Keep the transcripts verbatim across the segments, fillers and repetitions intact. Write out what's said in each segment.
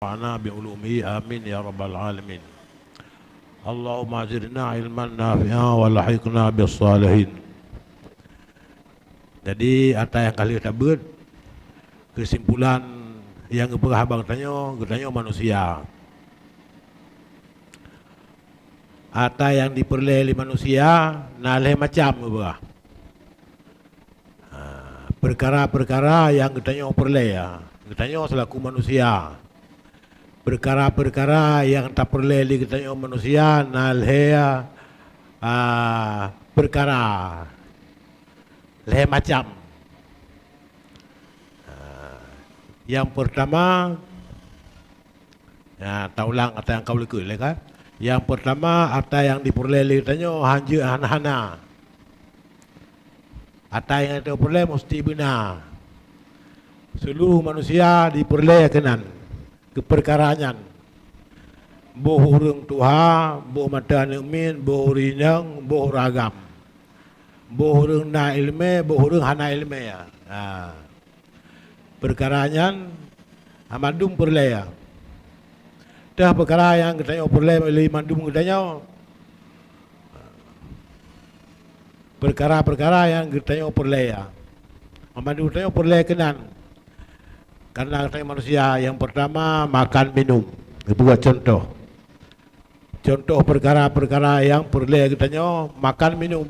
wanfa'na bi ulumihi. Amin ya rabbal alamin. Allahumma zidna ilman nafi'a wa lahiqna bis salihin. Jadi, ata nyang ka lheueh tabeuet, keusimpulan nyang geupeugah bak geutanyoe, geutanyoe manusia. Ata nyang jipeureulée lé manusia na lhée macam geupeugah. Ha, peukara-peukara nyang geutanyoe peureulée, ha, geutanyoe seulaku manusia. Peukara-peukara nyang tapeureulée lé geutanyoe manusia na lhée, ha, peukara, lhée macam. Ha, nyang peurtama, ya, taulang ata nyang ka ulôn kheun lé ka. Nyang peurtama, ata nyang jipeureulée lé geutanyoe hanjeuet hana-hana. Ata nyang jipeureulée musti beuna. Seuluruh manusia jipeureulée keunan, keu peukara nyan. Boh ureuëng tuha, boh mata aneuk miet, boh ureuëng inong, boh ureuëng agam. Boh ureuëng na iéleumé, boh ureuëng hana iéleumé. Ha. Peukara nyan, ha, mandum peureulée. Teuh peukara nyang geutanyoe peureulée lé mandum geutanyoe. Peukara-peukara nyang geutanyoe peureulée, ha, mandum geutanyoe peureulée keunan. Karena geutanyoe manusia, nyang peurtama makan minum. Geupeugah cuntoh. Cuntoh peukara-peukara nyang peureulée geutanyoe makan minum.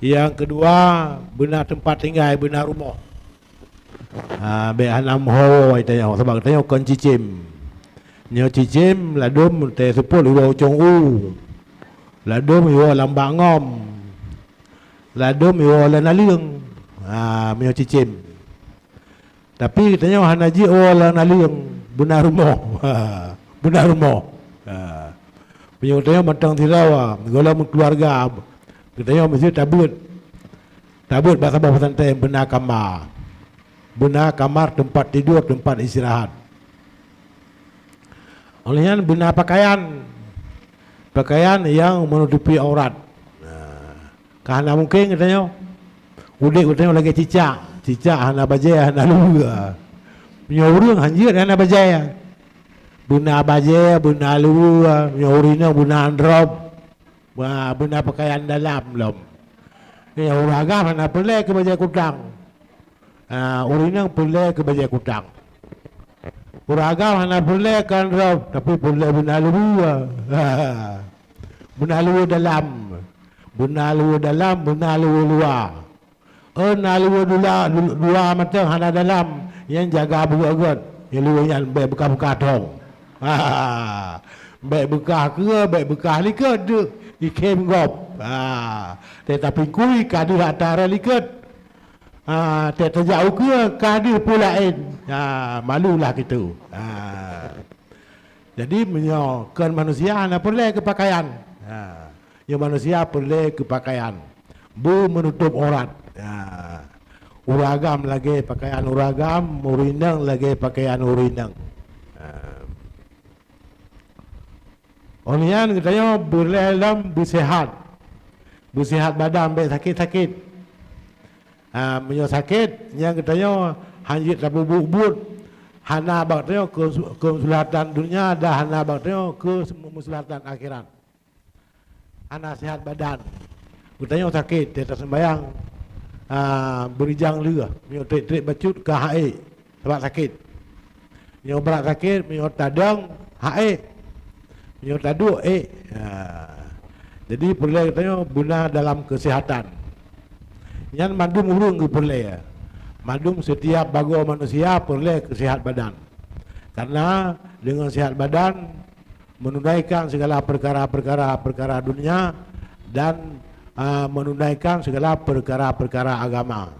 Nyang keudua, beuna teumpat tinggai, beuna rumoh. Ha, bék hana meuho geutanyoe, sabab geutanyoe kon cicém. Nyoe cicém ladôm teuseupôt uroe ucong u. Ladôm uroe lam bak ngom. Ladôm uroe lam naleueng. Ha, meunyoe cicém. Tapi geutanyoe hana jeuet woe lam naleueng, beuna rumoh. Beuna rumoh. Ha. Meunyoe geutanyoe mantong sidroe, gohlom keuluwarga, geutanyoe meusti tabeuet. Tabeuet bak saboh pesantren beuna kama. Beuna kamar teumpat tidur, teumpat istirahat. Óh lheueh nyan beuna pakaian. Pakaian nyang meunutupi aurat. Nah, ka hana mungken geutanyoe. Udeb geutanyoe lagée cicak. Cicak hana bajée, hana luweue. Meunyoe ureuëng hanjeuet hana bajée. Beuna bajée, beuna luweue, meunyoe ureuëng inong beuna androp. Wah, beuna pakaian dalam lom. Meunyoe ureuëng agam hana peureulée keu bajée kutang. Ah, ureuëng inong peureulée keu bajée kutang. Ureuëng agam hana peureulée keu androp, tapi peureulée beuna luweue. Beuna luweue dalam. Beuna luweue dalam, beuna luweue luwa. Oh, na luweue dula, lu-, luwa mantong hana dalam, nyan jaga beugét-gét. Nyang luweue nyan bék beukah-beukah thong. Bék beukah keue, bék beukah likot deuek, ikhém gob. Ha, teuh tapingkui ka deuh atra likot. Ha, teuh tajak ukeue ka deuh peue laén. Ha, malulah kitu. Ha. Jadi, meunyoe kon manusia hana peureulée keu pakaian. Ha. Nyoe manusia peureulée keu pakaian beumeunutob aurat. Ha. Ureuëng agam lagée pakaian ureuëng agam, ureuëng inong lagée pakaian ureuëng inong. Ha. Óh lheueh nyan geutanyoe peureulée lom beuseuhat. Beuseuhat badan bék sakét-sakét. Ha, meunyoe sakét, nyan geutanyoe hanjeuet tapeubuet-buet. Hana bak tanyoe keu, keuseulahatan donya dan hana bak tanyoe keu meuseulah-, meuseulah-, meuseulah-, akhirat. Hana seuhat badan. Geutanyoe sakét, teuh taseumbayang, a, beurijang lheueh, meunyoe treb-treb bacut ka ha'ék, sabab sakét. Meunyoe brat sakét, meunyoe tadong, ha'ék. Meunyoe taduek, ék. Ha. Jadi, peureulée geutanyoe beuna dalam keuseuhatan. Nyan mandum ureuëng geupeureulée. Mandum setiap bagoe manusia peureulée keu seuhat badan. Karena deungon seuhat badan, menunaikan segala perkara-perkara, perkara dunia dan, a, menunaikan segala perkara-perkara agama.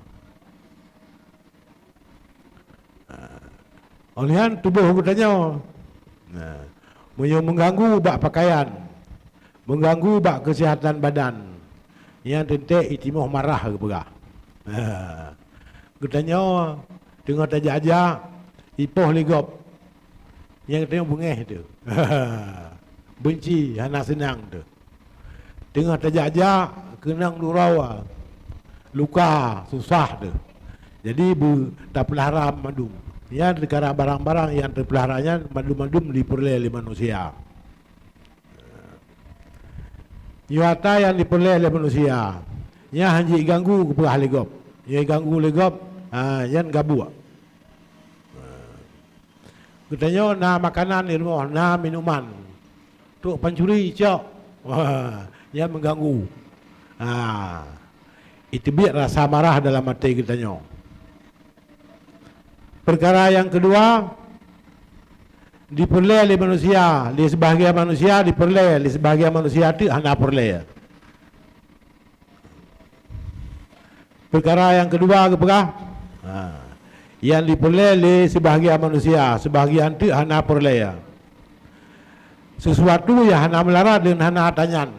Óh lheueh nyan tuboh geutanyoe, nah, meunyoe meuganggu bak pakaian, meuganggu bak keuseuhatan badan, nyan teuntée itimoh marah geupeugah. Geutanyoe teungoh tajak-jak, ipoh lé gob. Nyang tanyoe beungéh teuh. Beunci, hana seunang teuh. Teungoh tajak-jak, keunong duroe, luka, susah teuh. Jadi, beu-, tapeulahra mandum. Nyan peukara barang-barang nyang teupeulahra nyan mandum-mandum jipeureulée lé manusia. Nyoe ata nyang jipeureulée lé manusia, nyan hana jiganggu geupeugah lé gob. Nyoe jiganggu lé gob, ha, nyan gabuek. Geutanyoe na makanan di rumoh, na minuman. Trok pancuri, cok. Wah, nyan meuganggu. Ha. Iteubiet rasa marah dalam até geutanyoe. Peukara nyang keudua, jipeureulée lé manusia, lé sibahagian manusia jipeureulée, lé sibahagian manusia teuk hana peureulée. Peukara nyang keudua geupeugah, ha, nyang jipeureulée lé sibahagian manusia, sibahagian teuk hana peureulée. Sesuatu nyang hana meularat deungon hana ata nyan.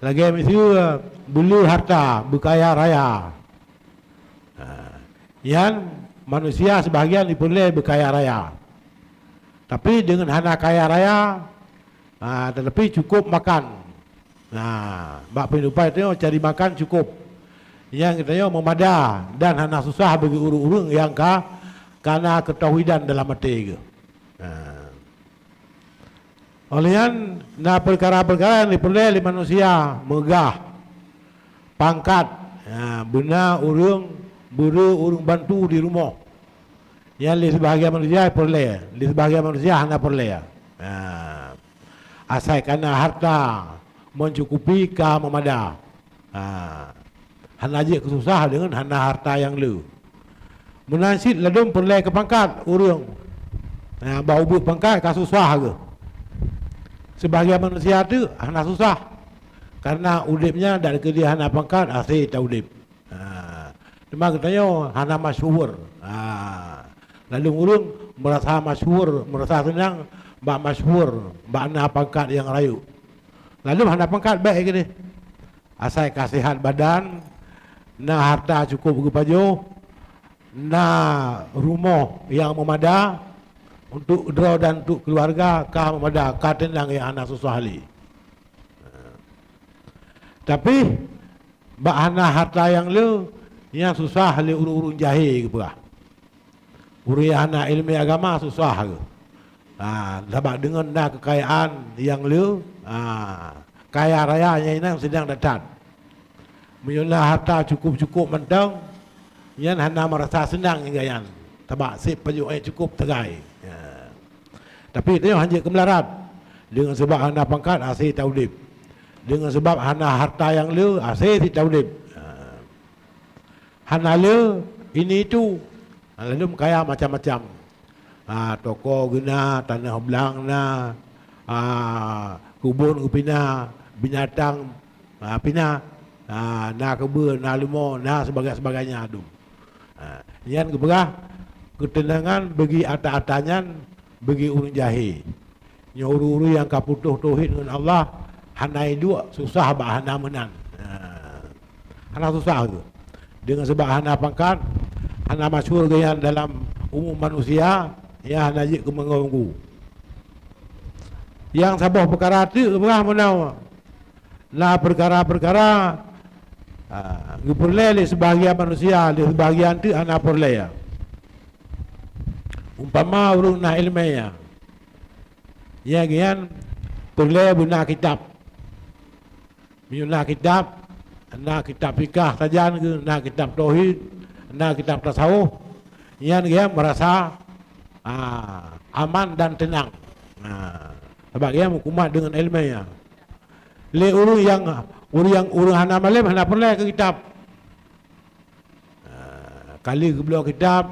Lagée miseue beuleu harta, beukaya raya. Ha, nyan manusia sibahagian jipeureulée beukaya raya. Tapi deungon hana kaya raya, ha, tetapi cukup makan. Nah, bak peuhidupan tanyoe cari makan cukup. Nyang geutanyoe meumada dan hana susah bagi ureuëng-ureuëng nyang ka, ka na keutauhidan dalam até geuh. Nah. Óh lheueh nyan, na peukara-peukara nyang jipeureulée lé manusia, meugah, pangkat, ya, beuna ureuëng, beureu ureuëng bantu di rumoh. Nyan lé sibahagian manusia peureulée, lé sibahagian manusia hana peureulée. Ha. Asai ka na harta, meucukupi ka meumada. Ha. Hana jeuet keu susah deungon hana harta nyang le. Meunan cit ladôm peureulée keu pangkat ureuëng. Ha, bak ubit pangkat ka susah geuh. Sibahagian manusia teuk hana susah. Karena udeb nyan dari keudeh hana pangkat, hase ta udeb. Ha, teuma geutanyoe hana masyhur. Ha, lalu ureuëng meurasa masyhur, meurasa seunang bak masyhur, bak na pangkat nyang rayeuk. Lalu hana pangkat bék keudeh. Asai ka sihat badan, na harta cukup geupajoh, na rumoh nyang meumada untuk droe dan untuk keuluwarga ka meumada, ka teunang nyang hana susah lé. Tapi, bak hana harta nyang le, nyang susah lé ureuëng-ureuëng jahé geupeugah. Ureuëng nyang hana iéleumé agama susah geuh. Ha, sabab deungon na keukayaan nyang le, ha, kaya raya nyang inan seudang that-that. Meunyoe na harta cukup-cukup mantong, nyan hana meurasa seunang ngon gobnyan, sabab sép pajoh ék cukup teugai. Ha. Tapi tanyoe hanjeuet keu meularat. Deungon sabab hana pangkat, hase ta udeb. Deungon sabab hana harta nyang le, hase cit ta udeb. Ha. Hana le, ini itu. Ha, lalu meukaya macam-macam. Ha, toko geuna, tanoh blang na, ha, keubon geupina, binatang, ha, pina, ha, na keubeue, na leumo, na sebagainya, sebagainya dum. Ha, nyan geupeugah keuteunangan bagi ata-ata nyan bagi ureuëng jahé. Nyoe ureuëng-ureuëng nyang ka putôh tauhid ngon Allah, hana iduek susah bak hana meunan. Ha. Hana susah tu. Deungon sabab hana pangkat, hana masyhur gobnyan dalam umum manusia, ya hana jeuet keu meunganggu. Nyang saboh peukara teuk geupeugah meunoe. Na peukara-peukara, ah, geupeureulée lé sibahagian manusia, lé sibahagian teuk hana peureulée. Umpama ureuëng na iéleumé, ya, ya gobnyan peureulée beuna kitab. Meunyoe na kitab, na kitab fikah sajan geuh, na kitab tauhid, na kitab tasawuf, nyan gobnyan meurasa, ah, aman dan teunang. Ah, sabab gobnyan meukumat deungon iéleumé, ya. Lé ureuëng nyang, ureuëng nyang, ureuëng hana malém hana peureulée keu kitab. Ah, kali geubloe kitab,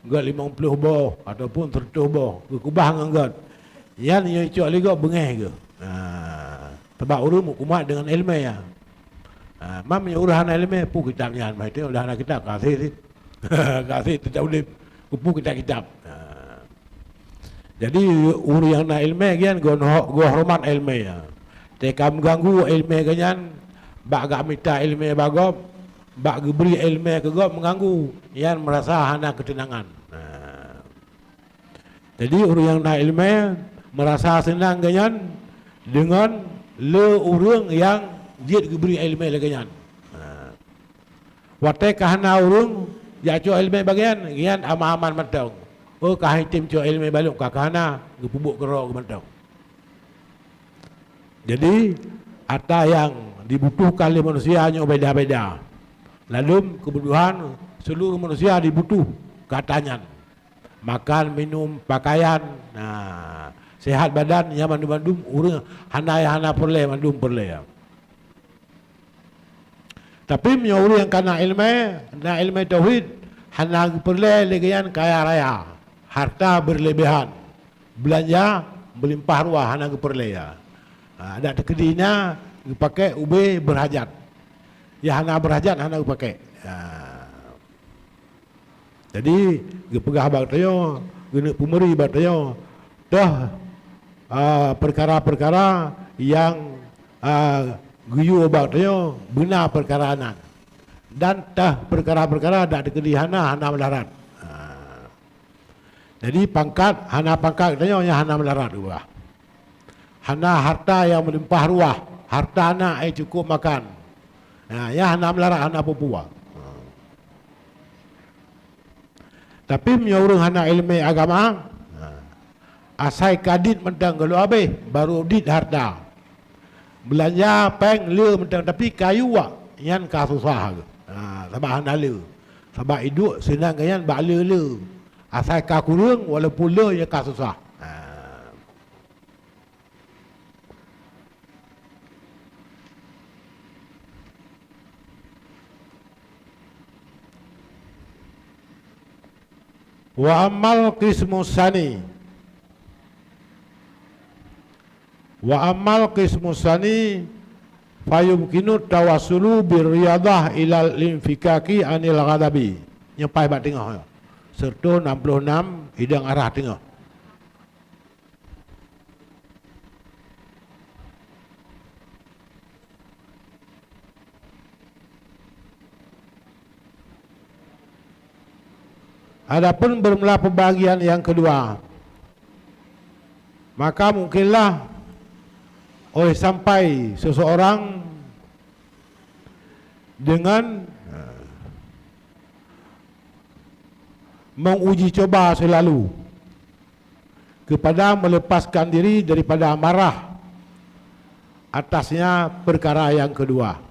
gét limong ploh boh ataupun seureutôh boh, geukeubah ngon gét. Nyan nyang icok lé gob beungéh geuh. Ah, sabab ureuëng meukumat deungon iéleumé, ya. Ah, mam nyang ureuëng hana iéleumé, peue kitab nyan, bah itu udah hana kitab, ka hase cit. Ka hase cit ta udeb, keupeue kitab-kitab. Ah. Jadi, ureuëng nyang na iéleumé gobnyan geuho-, geuhoreumat iéleumé, ya. Teuka meuganggu iéleumé gobnyan, bak geumita iéleumé bak gob, bak geubri iéleumé keu gob meuganggu, nyan meurasa hana keuteunangan. Nah. Jadi, ureuëng nyang na iéleumé meurasa seunang gobnyan deungon le ureuëng nyang jeuet geubri iéleumé lagée nyan. Nah. Watée ka hana ureuëng, jak cok iéleumé bagian, nyan aman-aman mantong. Oh, ka han tem cok iéleumé balu, ka, ka hana, geupeubuet keudroe geuh mantong. Jadi, atra nyang dibutuhkan lé manusia nyoe beda-beda. Ladôm kebutuhan seluruh manusia dibutuh keu atra nyan. Makan, minum, pakaian, nah, sehat badan, nyan mandum-mandum ureuëng hana, hana peureulée, mandum peureulée. Tapi meunyoe ureuëng nyang ka na iéleumé, na iéleumé tauhid, hana geupeureulée lé geuh nyan kaya raya, harta beureuleubéhan, beulanja meulimpah ruah hana geupeureulée. Ha, dak teukeudi na geupaké ubé beurhajat. Nyang hana beurhajat hana geupaké. Ha. Jadi, geupeugah bak tanyoe, geuneuk peumeuri bak tanyoe, toh, a, peukara-peukara nyang, a, geuyue bak tanyoe beuna peukara nyan. Dan toh peukara-peukara dak teukeudi hana, hana meularat. A. Jadi, pangkat, hana pangkat tanyoe nyang hana meularat geupeugah. Hana harta nyang meulimpah ruah, harta na, eh, cukup makan. Nah, nyan hana meularat, hana peue-peue. Tapi meunyoe ureuëng hana iéleumé agama, asai ka dit mantong gohlom habéh, barô dit harta. Beulanja péng le mantong, tapi ka yue, nyan ka susah. Nah, sabab hana le. Sabab iduek seunang geuh nyan bak le-le. Asai ka kureueng, walaupun le, nyan ka susah. Nah. Wa ammal qismus sani, wa ammal qismus sani, fayumkinu tawassulu birriyadah ilal infikaki anil ghadabi. Nyoe paih bak teungoh nyoe. Seratus enam puluh enam idong arah teungoh. Adapun bermula pembagian yang kedua, maka mungkinlah oleh sampai seseorang dengan, eh, menguji coba selalu kepada melepaskan diri daripada marah atasnya perkara yang kedua.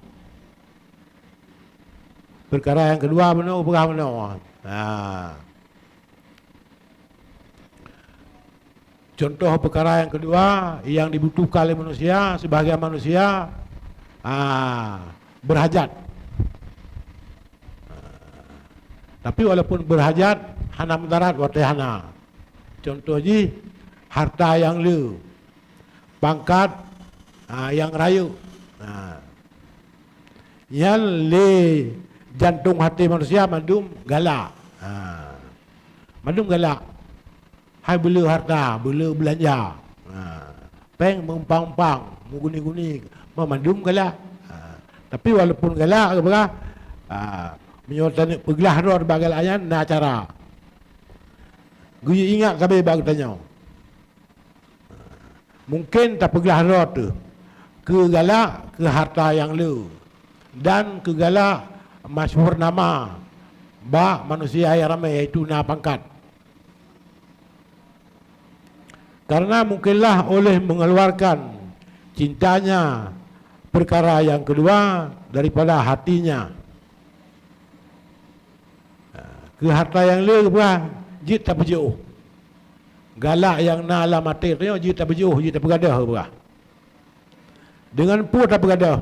Perkara yang kedua meunoe, peugah meunoe. Ha. Contoh perkara yang kedua yang dibutuhkan oleh manusia, sebahagian manusia, ah, berhajat. Tapi walaupun berhajat, hana mudarat watée hana. Contoh jih, harta nyang le, pangkat, ah, nyang rayeuk. Ah. Nyan lé jantong até manusia mandum galak. Ah. Mandum galak. Hai beule harta, beule beulanja. Ha. Péng meuumpang-umpang, meuguni-guni, mandum galak. Ha. Tapi walaupun galak, geupeugah, ha, meunyoe taneuk peuglah droe bak galak nyan, na cara. Geuyue ingat sabe bak geutanyoe. Mungken tapeuglah droe teuh keu galak keu harta nyang le dan keu galak masyhur nama bak manusia nyang ramé, yaitu na pangkat. Karena mungkinlah oleh mengeluarkan cintanya perkara yang kedua daripada hatinya. Ha, keu harta nyang le geupeugah jeuet tapeujiôh. Galak nyang na lam até tanyoe jeuet tapeujiôh, jeuet tapeugadôh geupeugah. Deungon peue tapeugadôh?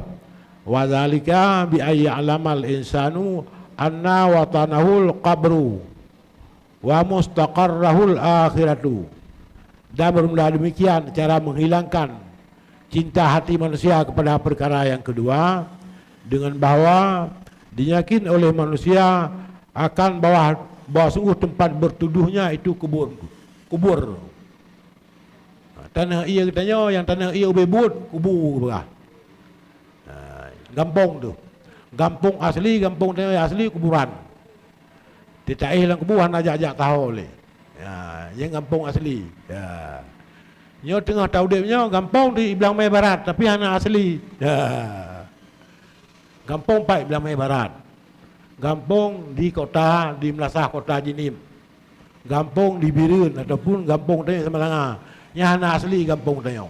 Wa dzalika bi an ya'lamal insanu anna watanahul qabru wa mustaqarrahul akhiratu. Dan bermula demikian cara menghilangkan cinta hati manusia kepada perkara yang kedua, dengan bahwa diyakin oleh manusia akan bahwa, bahwa sungguh tempat berteduhnya itu kubur, kubur. Ha, tanoh ié geutanyoe, nyang tanoh ié ubé buet, kubu geupeugah. Ha, gampông tu. Gampông asli, gampông tanyoe asli kuburan. Titaéh lam kubu hana jak-jak taho lé. Ya, nyan gampông asli. Ya. Nyoe teungoh taudép nyoe gampông di Blang Mé Barat, tapi hana asli. Ya. Gampông pat Blang Mé Barat. Gampông di kota, di meulasah kota Jeunieb. Gampông di Bireuen ataupun gampông tanyoe Samalanga. Nyan hana asli gampông tanyoe.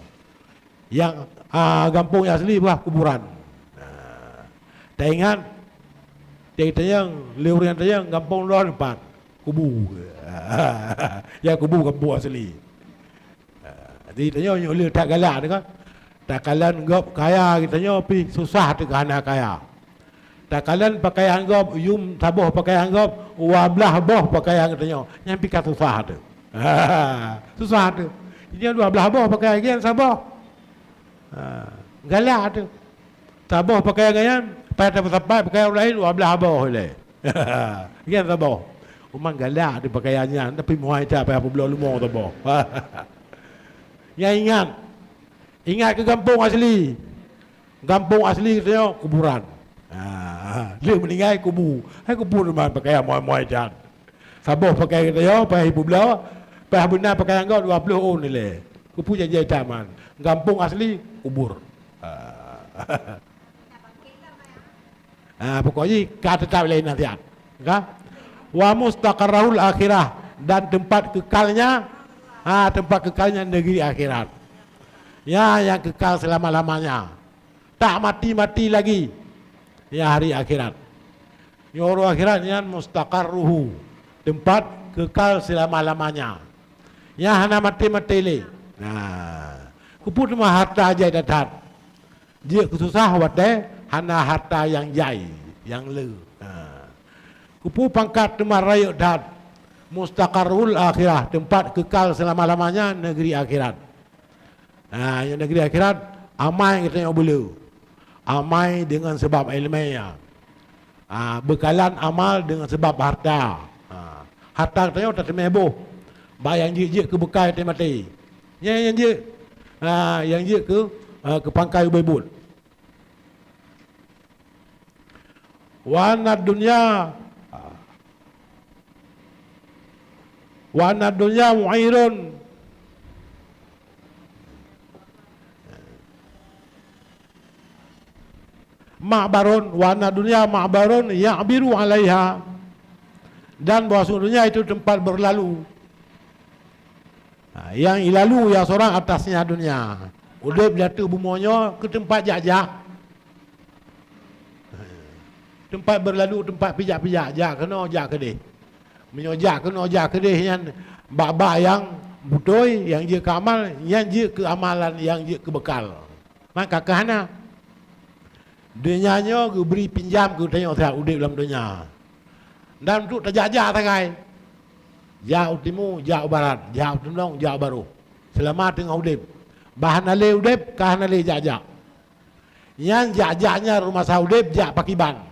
Nyang, a, gampông nyang asli bah kuburan. Nah, taingat, tanyoe, lé ureueng tanyoe, gampông droe teumpat kubu. Ya, kubu gampông asli. Jadi tanyoe nyoe le that galak teuh kan. Takalon gob kaya geutanyoe pih susah teuh hana kaya. Takalon pakaian gob, yum saboh pakaian gob, dua blaih boh pakaian geutanyoe. Nyan pih ka susah teuh. Susah teuh. Jadi dua blaih boh pakaian geutanyoe saboh. Ha, galak teuh. Saboh pakaian geutanyoe, pai tapeusapat pakaian ureueng laén dua blaih boh ilèe. Nyan saboh. Memang galak teuh pakaian nyan, tapi muai that payah peubloe leumo saboh. Nyan ingat. Ingat keu gampông asli. Gampông asli geutanyoe kuburan. Ha, lheueh meuninggai kubu. Hai kubu teuma pakaian muai-muai that. Saboh pakaian geutanyoe payah ipeubloe, payah beuna pakaian gob dua ploh ôn ilèe. Keupeue jai-jai that man. Gampông asli kubur. Ha. Ha, pokok jih ka teutap lé nasihat. Ka? Wa mustaqarrahul akhirah, dan teumpat keukalnya, ha, teumpat keukalnya negeri akhirat. Ya, yang kekal selama-lamanya. Tak mati-mati lagi. Ya, hari akhirat. Nyoe uroe akhirat nyan mustaqarruhu, teumpat kekal selama-lamanya. Ya, hana maté-maté lé. Nah, keupeue teuma harta jai that-that. Jeuet keu susah watèe hana harta nyang jai, nyang le. Ha. Keupeue pangkat teuma rayeuk that, mustaqarrul akhirah, teumpat kekal selama-lamanya negeri akhirat. Ha, nyang negeri akhirat, amai geutanyoe beu le. Amai deungon sabab ileumèe. Ha, beukalan amal deungon sabab harta. Ha, harta geutanyoe tateumèe boh. Bah nyang jeuet-jeuet keu beukai watèe maté. Nyan nyang jeuet, ha, nyang jeuet keu, ha, keu pangkai ubé buet. Wa annad dunya, wa annad dunya mu'irun. Ma'barun, wa annad dunya ma'barun ya'biru 'alaiha. Dan bahwasanya dunia itu tempat berlalu. Ha, nyang ilalu ya seorang atasnya dunia. Udép di ateueh bumoe nyoe keu teumpat jak-jak. Teumpat berlalu, teumpat pijak-pijak, jak keunoe, jak keudeh. Meunyoe jak keunoe, jak keudeh nyan bak-bak nyang beutôi, nyang jeuet keu amal, nyan jeuet keu amalan, nyang jeuet keu beukal. Maka keu hana. Donya nyoe geubri pinjam keu tanyoe siat udép lam donya. Dan untuk tajak-jak sagai. Jak u timu, jak u barat, jak u tunong, jak u barôh. Seulama teungoh udép. Bah hana lé udép, ka hana lé jak-jak. Nyan jak-jak nyan rumoh masa udép jak pakiban.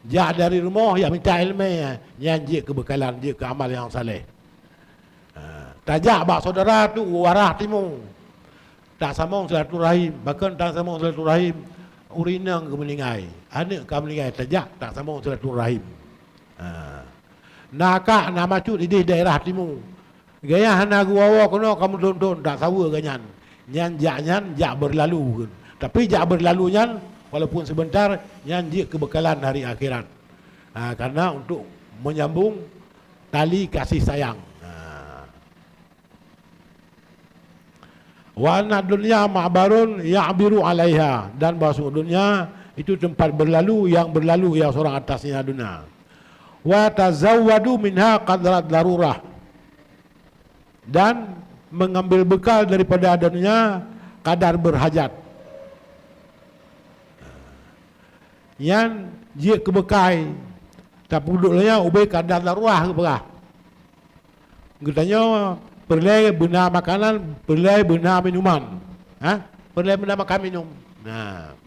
Jak dari rumoh jak mita ileumèe, nyan jeuet keu beukalan, jeuet keu amal nyang saleh. Ha, tajak bak syedara tu u arah timu. Tasamong silaturahim, bahkan tasamong silaturahim ureueng inong ka meuninggai, aneuk ka meuninggai, tajak tasamong silaturahim. Ha. Na kak na macut idéh daerah timu. Gaya hana geuwoe-woe keunoe ka meuthon-thon tasaweue geuh nyan. Nyan jak nyan jak beurlalu. Tapi jak beurlalu nyan walaupun seubeuntar, nyan jeuet keu beukalan hari akhirat. Ha, karena untuk menyambung tali kasih sayang. Ha. Wa anna dunya ma'barun ya'biru 'alaiha, dan bahwasanya dunia itu tempat berlalu yang berlalu ia seorang atasnya dunia. Wa tazawwadu minha qadra darurah, dan mengambil bekal daripada dunia kadar berhajat. Nyan jeuet keu beukai, tapeuduek lé nyan ubé kadar darurah geupeugah. Geutanyoe peureulèe beuna makanan, peureulèe beuna minuman. Ha? Peureulèe beuna makan minum. Nah.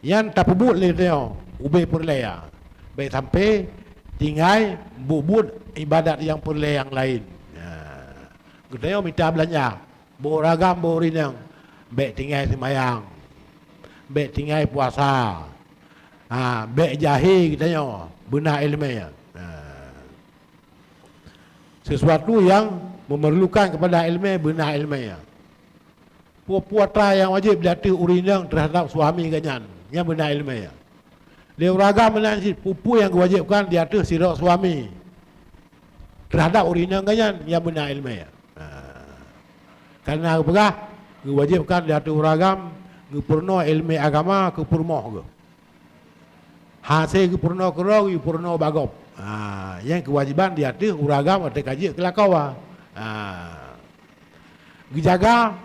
Nyan tapeubuet lé tanyoe ubé peureulèe. Bèk sampai tinggai buet-buet ibadat nyang peureulèe nyang laén. Nah. Geutanyoe mita beulanja. Boh ragam boh rineueng. Bèk tinggai seumayang. Bèk tinggai puasa. Ha, bèk jahé geutanyoe beuna ileumèe. Ha. Sesuatu yang memerlukan kepada ileumèe, beuna ileumèe. Peue-peue atra nyang wajéb di ateueh ureueng inong terhadap suami geuh nyan, nyan beuna ileumèe. Lé ureueng agam meunan cit peue-peue nyang geuwajibkan di ateueh sidroe suami teuhadap ureueng inong geuh nyan nyang beuna iéleumé. Ha. Kareuna geupeugah, geuwajibkan di ateueh ureueng agam geupeurunoe iéleumé agama keu peurumoh geuh. Hase geupeurunoe keudroe, geupeurunoe bak gob. Ha, nyang keuwajéban di ateueh ureueng agam watée ka jeuet keu lakoe. Ha. Geujaga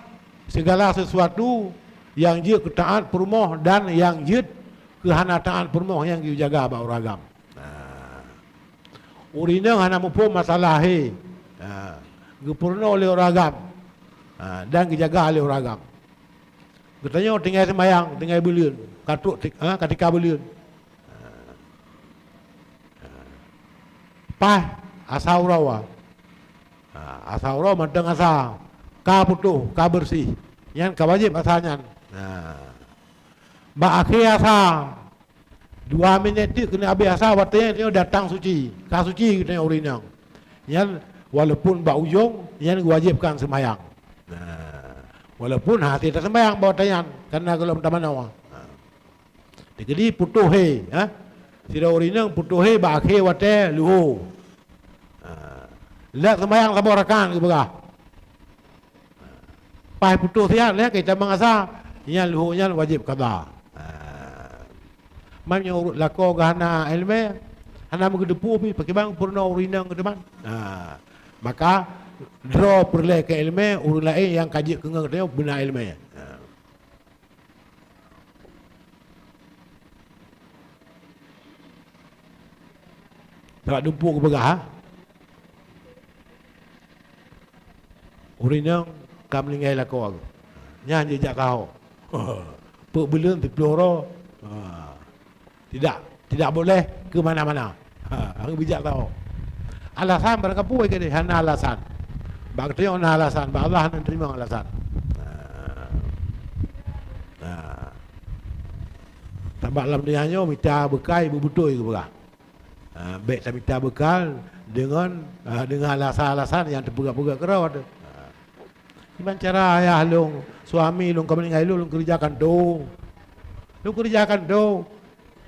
segala sesuatu nyang jeuet keu taát peurumoh dan nyang jeuet keu hana taát peurumoh nyang geujaga bak ureueng agam. Ha. Ureueng inong hana muphom masalah hé. Ha. Geupeurunoe lé ureueng agam. Ha. Dan geujaga lé ureueng agam. Geutanyoe tinggai seumayang, tinggai buleuen, ka trok ti-, ha, ka tika buleuen. Ha. Paih asa uroe. Ha, asa uroe mantong asa. Ka putôh, ka beureuséh. Nyan ka wajéb asa nyan. Ha. Bak akhé asa, dua minét teuk keuneuk abéh asa, watée nyan geutanyoe datang suci. Ka suci geutanyoe ureueng inong. Nyan walaupun bak ujong, nyan geuwajébkan seumayang. Ha. Walaupun hana taseumayang bak watée nyan, kareuna gohlom tamanoe. Ha. Teukeudi putôh hé, ha? Sidroe ureueng inong putôh hé bak akhé watée luho. Ha. Lheueh seumayang saboh rakaat geupeugah. Paih putôh siat lé, ka jitamong asa, nyan luho nyan wajéb qadha. Ha. Man nyoe ureueng lakoe geuh hana iéleumé, hana meugeudeupu pih, pakriban peurunoe ureueng inong geuh teuma. Ha. Maka, droe peureulée keu iéleumé, ureueng laén nyang ka jeuet keu ngon geutanyoe beuna iéleumé. Ha. Sabab dumpeue geupeugah, ha? Ureueng inong ka meuninggai lakoe geuh. Nyan jijak saho. Peuet buleuen siplôh uroe. Ha. Tidak, tidak boleh ke mana-mana. Ha, hana bijak saho. Alasan barangkapeue keudeh, hana alasan. Bak geutanyoe na alasan, bak Allah hana teurimong alasan. Ha. Ha. Sabab lam donya nyoe mita beukai beubeutôi geupeugah. Ha, bék tamita beukal deungon, ha, deungon alasan-alasan nyang teupeugah-peugah keudroe teuh. Ha. Kiban cara ayah lôn, suami lôn ka meuninggai lôn, lôn keureuja kantô. Lôn keureuja kantô.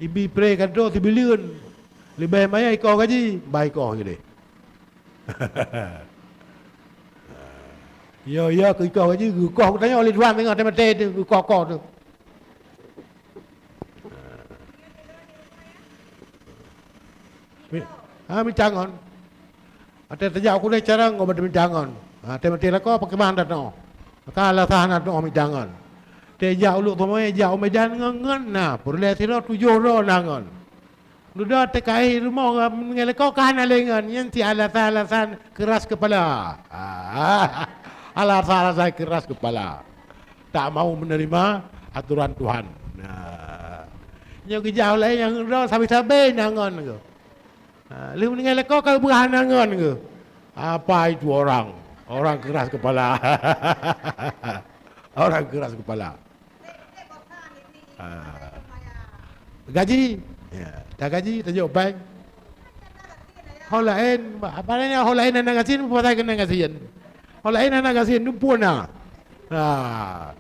Ibi pré kantô sibuleuen. Leubeh manyang ikoh gaji, bah ikoh keudeh. Yo, yo, keu ikoh gaji, geukoh geutanyoe lé tuan teungoh teumaté teuh, geukoh-koh teuh. Mi-, ha, mita ngon. Watée tajak u keudée carông, ngon mita ngon. Ha, teumaté lakoe pakriban tanoh. Maka alasan hana tanoh mita ngon. Tée jak u Lhokseumawe, jak u Medan ngon, ngon na. Peureulée sidroe tujoh droe na ngon. Dudoe teuka i rumoh ngon meuninggai lakoe ka hana lé ngon. Nyan cit alasan-alasan keras kepala. Ha, alasan-alasan keras kepala. Tak mau menerima aturan Tuhan. Nah. Nyoe geujak ulée nyang droe sabe-sabe na ngon geuh. Ha, lheueh meuninggai lakoe ka geupeugah hana ngon geuh. Apa itu orang? Orang keras kepala. Orang keras kepala. Ha. Gaji? Ya, tak gaji, tajok bank. Ho laén, apa namanya, ho laén hana gasien, pasai keunan gasien. Ho laén hana gasien, dumpeue na. Ha.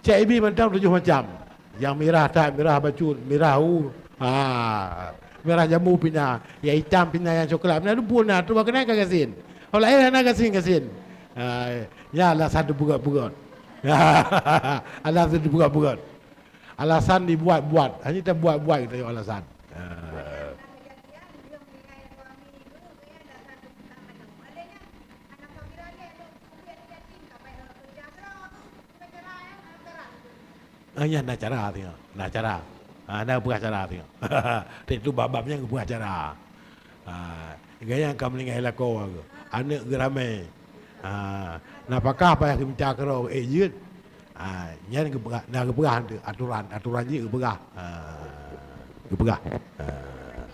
Cek ibi mantong tujoh macam. Nyang mirah that, mirah bacut, mirah u. Ha. Mirah jambu pih na, nyang itam pih na, nyang coklat pih na, dumpeue na, tuba keunan ka gasien. Ho laén hana gasien-gasien. Ha. Ya, alasan teupeugöt-peugöt. Alasan teupeugöt-peugöt. Alasan dibuat-buat. Hanya tabuat-buat geutanyoe alasan. Ha. Ah, nyan na cara singoh, na cara. Ah, na geupeugah cara singoh. Teuk tu bab-bab nyan geupeugah cara. Ah, gaya ka meuninggai lakoe, aneuk geuramé. Ah, nafakah payah geumita keudroe, ék jeuet. Ah, nyan geupeugah, na geupeugah aturan, aturan jih geupeugah. Ah, geupeugah. Ah.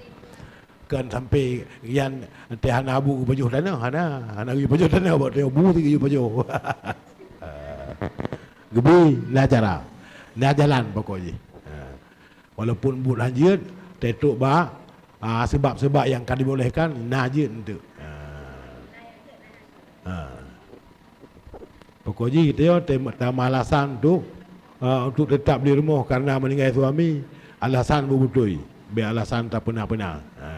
Kan sampai yan teuh hana bu geupajoh tanoh, hana, hana geupajoh tanoh, bak teuh bu ti geupajoh. Geubi na cara, na jalan pokok jih. Ha. Walaupun buet hanjeuet, teutôk bak, ha, sebab-sebab nyang ka dibolehkan, na jeuet enteuk. Ha. Ha. Pokok jih geutanyoe tem-, tamah alasan untuk, eh, untuk tetap di rumoh karena meuninggai suami, alasan beubeutôi, bék alasan tapeuna-peuna. Ha.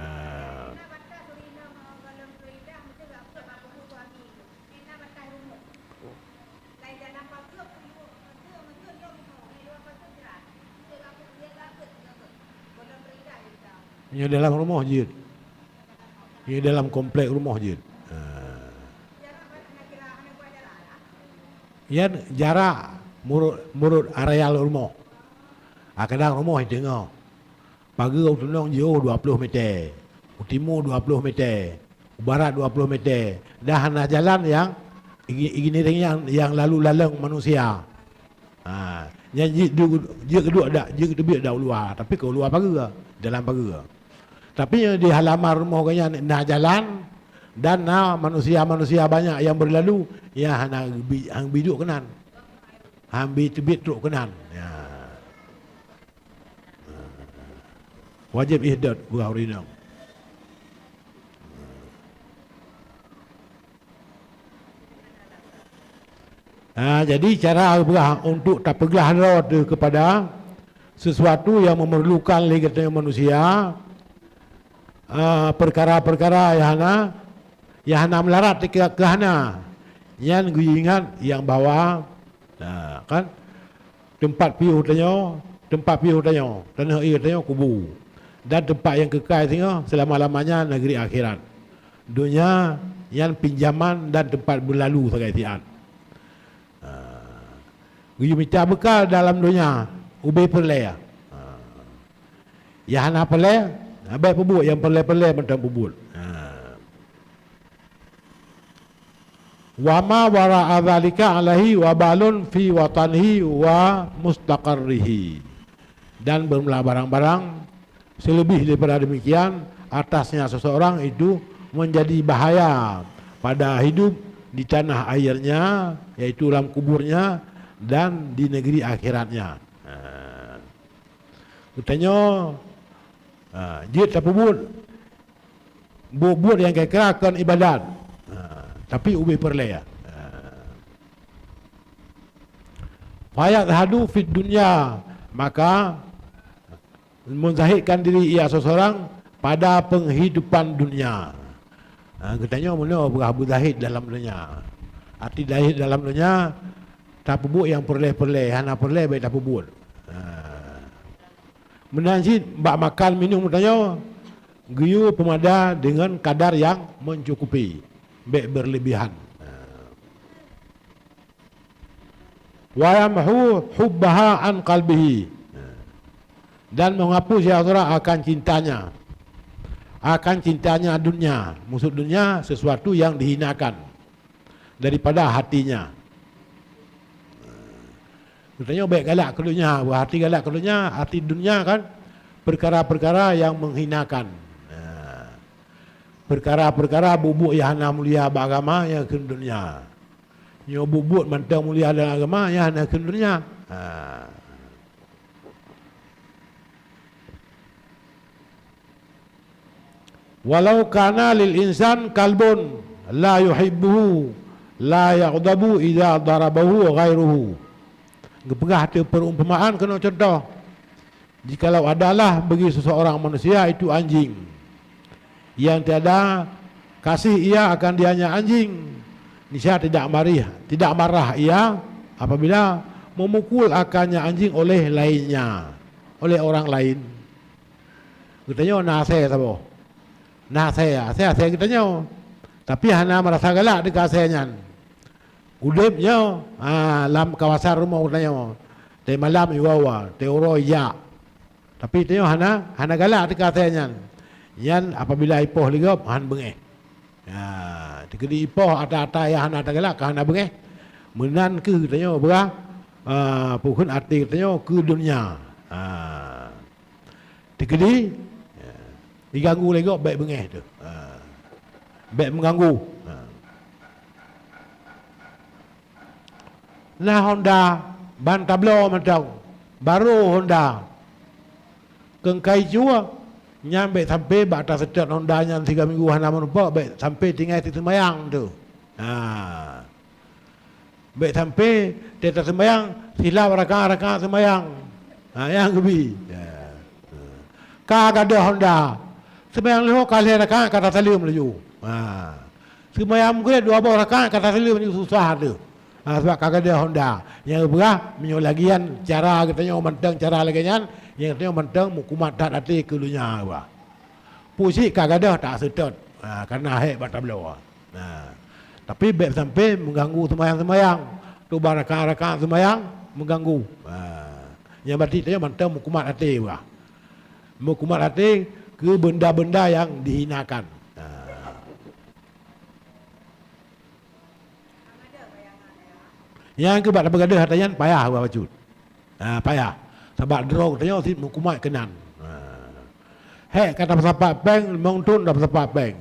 Nyoe dalam rumoh jeuet. Nyoe dalam komplek rumoh jeuet. Ha. Nyan jarak murot, murot areal rumoh. Ha, kadang rumoh i teungoh. Pageue u tunong jiôh dua ploh meter, u timu dua ploh meter, u barat dua ploh meter. Dan hana jalan nyang igi-, igiring nyang, nyang lalu laleng manusia. Ha, nyan jeuet du-, jeuet duek dak, jeuet teubiet dak u luwa, tapi keu u luwa pageue, dalam pageue. Tapi di halaman rumoh geuh nyan na jalan dan na manusia-manusia banyak nyang beurlalu, nyan hana bi-, han bi duek keunan. Han bi teubiet trok keunan. Ya. Wajéb ihdad beurah ureueng inong. Ha, jadi cara beurah untuk tapeuglah droe teuh keupada sesuatu nyang memerlukan lé geutanyoe manusia, ha, peukara-peukara nyang hana, nyang hana meularat teuka keu hana, nyan geuingat nyang bahwa, ha, kan? Teumpat piôh tanyoe, teumpat piôh tanyoe, tanoh ié tanyoe kubu. Dan teumpat nyang keukai singoh seulama-lamanya negeri akhirat. Donya nyan pinjaman dan teumpat beulalu sagai siat. Ha. Geuyue mita beukal dalam donya, ubé peureulée. Ha. Nyang hana peureulée, bék peubuet, nyang peureulée-peureulée mantong peubuet. Ha. Wa ma wara'a dzalika alaihi wabalun fi watanihi wa mustaqarrihi. Dan bermula barang-barang seleubeh daripada demikian atasnya seseorang itu menjadi bahaya pada hidup di tanah airnya, yaitu dalam kuburnya dan di negeri akhiratnya. Ha. Geutanyoe, ha, jeuet tapeubuet buet-buet nyang kira-kira kon ibadat, ha, tapi ubé peureulée. Ha. Fayazhadu fid dunya, maka menzahidkan diri ia seseorang pada penghidupan dunia. Ha, geutanyoe meunoe beurah beuzahid dalam donya. Arti zahid dalam donya, tapeubuet nyang peureulée-peureulée, hana peureulée bék tapeubuet. Ha. Meunan cit bak makan minum geutanyoe geuyue peumada deungon kadar nyang mencukupi, bék berlebihan. Wa yamhu hubbaha an qalbihi, dan menghapus ya surah akan cintanya, akan cintanya dunia. Maksud dunia sesuatu yang dihinakan daripada hatinya. Geutanyoe bék galak keu donya, bah arti galak keu donya, arti donya kan peukara-peukara nyang menghinakan. Nah, peukara-peukara buet-buet nyang hana mulia bak agama nyang kheun donya. Nyoe buet-buet mantong mulia dalam agama nyang hana kheun donya. Ha. Walau kana lil insan kalbun la yuhibbuhu la yaghdabu idza darabahu ghairuhu. Geupeugah teuh perumpamaan keunoe contoh. Jikalau adalah bagi seseorang manusia itu anjing yang tiada kasih ia akan dianya anjing, niscaya tidak marih, tidak marah ia apabila memukul akannya anjing oleh lainnya, oleh orang lain. Geutanyoe na asèe saboh. Na asèe, asèe, asèe geutanyoe. Tapi hana meurasa galak teuka asèe nyan. Udép nyoe, ha, lam kawasan rumoh geutanyoe. Teumalam iwa-wa, teuuroe ijak. Tapi tanyoe hana, hana galak teuka asèe nyan. Nyan apabila ipoh lé gob, han beungéh. Ha, teukeudi ipoh ata-ata nyang hana tagalak ka hana beungéh. Meunan kheueh tanyoe beurah, ha, peue kheun até tanyoe keu donya. Ha. Teukeudi, ya, diganggu lé gob, bék beungéh teuh. Ha. Bék meuganggu. Ha. Na Honda ban tabloe mantong, barô Honda. Keungkai cue, nyan bék sampoe bak taseutôt Honda nyan siga minggu hana meurumpok, bék sampoe tinggai teuseumayang teuh. Ha. Bék sampoe teuh taseumbayang, silap rakaat-rakaat seumbayang. Ha, nyang geubi. Ya. Ka gadôh honda. Seumayang leuhô ka lhèe rakaat ka tasaleuem laju. Ha. Seumayang Maghrib dua boh rakaat ka tasaleuem laju, susah teuh. Ha, sabab ka gadôh honda. Nyang geupeugah, meunyoe lagèe nyan cara geutanyoe mantong cara lagèe nyan, nyang geutanyoe mantong meukumat that até keu donya bah. Peue cit ka gadôh tak seutôt. Ha, kareuna hék bak tabloe. Ha. Tapi bèk sampoe meuganggu seumayang-seumayang. Teuba rakaat-rakaat seumayang meuganggu. Ha. Nyang berarti tanyoe mantong meukumat até bah. Meukumat até keu benda-benda nyang dihinakan. Ha. Nyang keu bak tapeugadôh ata nyan payah bah bacut. Ha, payah. Sabab droe geutanyoe cit meukumat keunan. Ha. Hék ka tapeusapat péng, limong thon tapeusapat péng.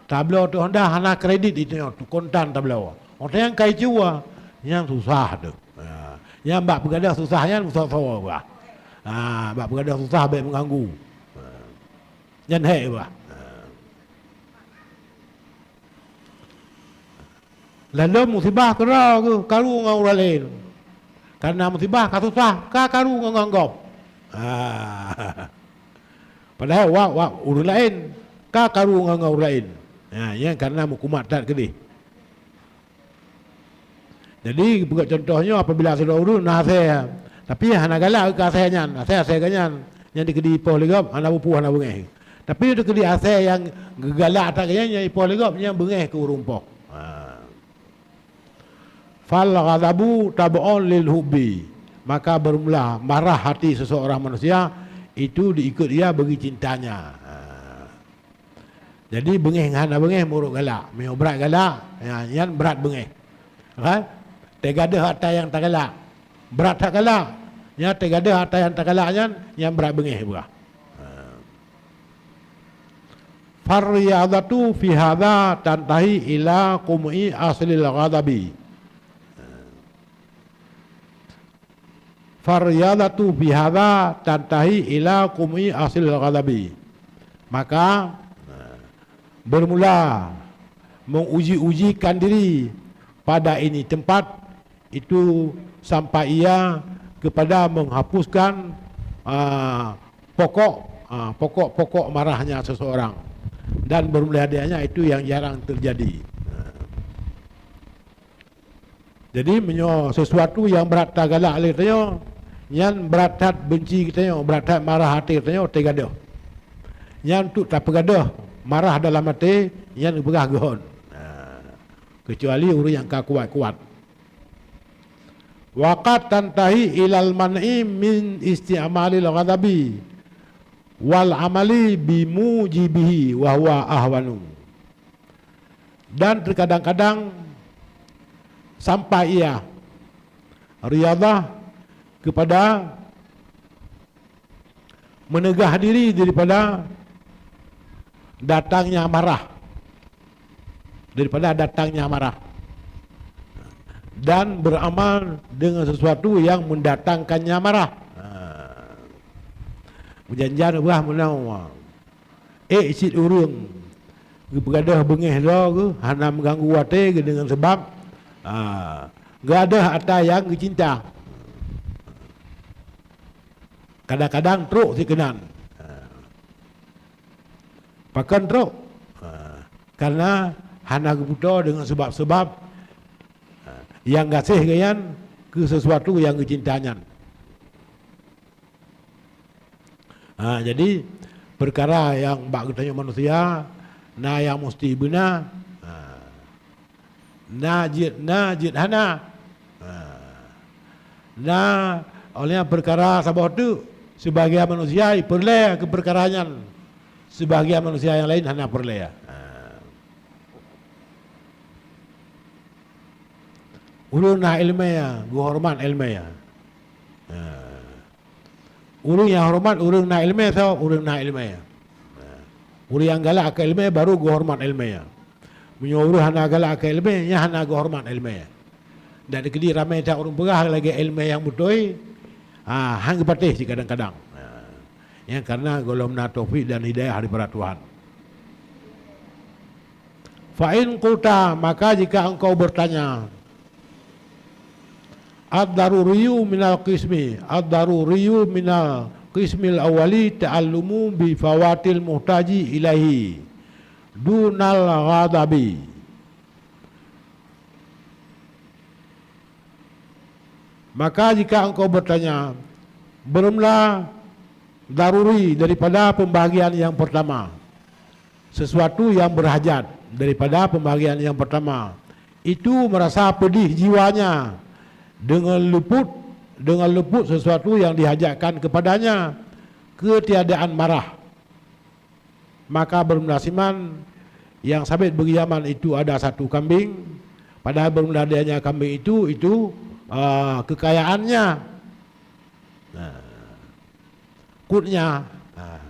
Tabloe teuh honda hana kredit geutanyoe, kontan tabloe. Óh lheueh nyan ka icue, nyan susah teuh. Ha. Nyan bak peugadôh susah nyan meusoe-soe bah. Ha, bak peugadôh susah bèk meuganggu. Ha. Nyan hék bah. Ha. Ladôm musibah keudroe geuh karu ngon ureueng laén. Kareuna musibah ka susah, ka karu ngon, ngon gob. Ah. Padahai wak, wak ureueng laén, ka karu ngon, ngon ureueng laén. Ha, nyan kareuna meukumat that keudeh. Jadi, peugöt cuntoh nyoe, apabila sidroe ureueng na asèe, tapi hana galak keu asèe nyan, asèe, asèe geuh nyan, nyang dikeudi ipoh lé gob, hana bupoh, hana beungèh. Tapi dikeudi asèe nyang geugalak that geuh nyan, nyang ipoh lé gob, nyang beungèh keu ureueng poh. Ha. Fal ghadabu tab'un lil hubbi. Maka bermula marah hati seseorang manusia itu diikut ia bagi cintanya. Ha. Jadi beungèh ngon hana beungèh meurok galak. Meunyoe brat galak, ya, nyan brat beungèh. Kan? Teugadôh ata nyang tagalak. Brat that galak. Nyan teugadôh ata nyang tagalak nyan, nyan brat beungèh bah. Ha. Farriyadhatu fi hadha tantahi ila qum'i aslil ghadabi. Farriyadhatu fi hadha tantahi ila qum'i aslil ghadabi. Maka, bermula menguji-ujikan diri pada ini tempat itu sampai ia kepada menghapuskan, ah, pokok, ah, pokok-pokok marahnya seseorang. Dan bermula darinya itu yang jarang terjadi. Jadi, meunyoe sesuatu nyang brat tagalak lé geutanyoe, nyan brat that beunci geutanyoe, brat that marah até geutanyoe teugadôh. Nyan untuk tapeugadôh marah dalam até, nyan geupeugah geuhon. Nah, keucuali ureueng nyang ka kuat-kuat. Wa qad tantahi ilal man'i min isti'malil ghadabi wal amali bimujibihi wa huwa ahwanu. Dan terkadang-kadang sampai ia riyadhah kepada meneugah diri daripada datangnya marah, daripada datangnya marah, dan beramal dengan sesuatu yang mendatangkannya marah. Ha. Meujan-jan ubah meunoe. Ék cit ureueng geupeugadôh beungèh droe geuh hana meuganggu até geuh deungon sabab, ah, geugadôh ata nyang geucinta. Kadang-kadang trok sikeunan. Ah. Pakon trok? Ah, kareuna hana geupeutoe deungon sabab-sabab, ah, nyang gaséh geuh nyan keu sesuatu nyang geucinta nyan. Ha, jadi, peukara nyang bak geutanyoe manusia, na nyang musti beuna, ha, na jeuet, na jeuet hana. Ha. Na, oleh nyan peukara saboh teuk, sibagian manusia peureulèe keu peukara nyan, sibagian manusia nyang laén hana peureulèe. Ha. Ureueng na iéleumé, geuhoreumat iéleumé. Ha. Ureueng nyang horeumat ureueng na iéleumé, soe ureueng na iéleumé. Ureueng nyang galak keu iéleumé baru geuhoreumat iéleumé. Meunyoe ureueng hana galak keu iéleumé, nyan hana geuhoreumat iéleumé. Dan keudeh ramé that ureueng peugah lagèe iéleumé nyang beutôi, ha, han geupatéh cit kadang-kadang. Ha. Nyan kareuna gohlom na taufik dan hidayah daripada Tuhan. Fa in qulta, maka jika engkau bertanya, ad-daruriyyu minal qismi, ad-daruriyyu minal Qismil awwali ta'allumu bi fawatil muhtaji ilaihi dunal ghadabi. Maka jika engkau bertanya, beremla daruri daripada pembahagian yang pertama, sesuatu yang berhajat daripada pembahagian yang pertama, itu merasa pedih jiwanya dengan luput, dengan luput sesuatu yang dihajatkan kepadanya, ketiadaan marah. Maka bermula siman yang sabit bagi zaman itu ada satu kambing, padahal bermula adanya kambing itu, itu, ah, kekayaannya. Nah, kutnya, nah,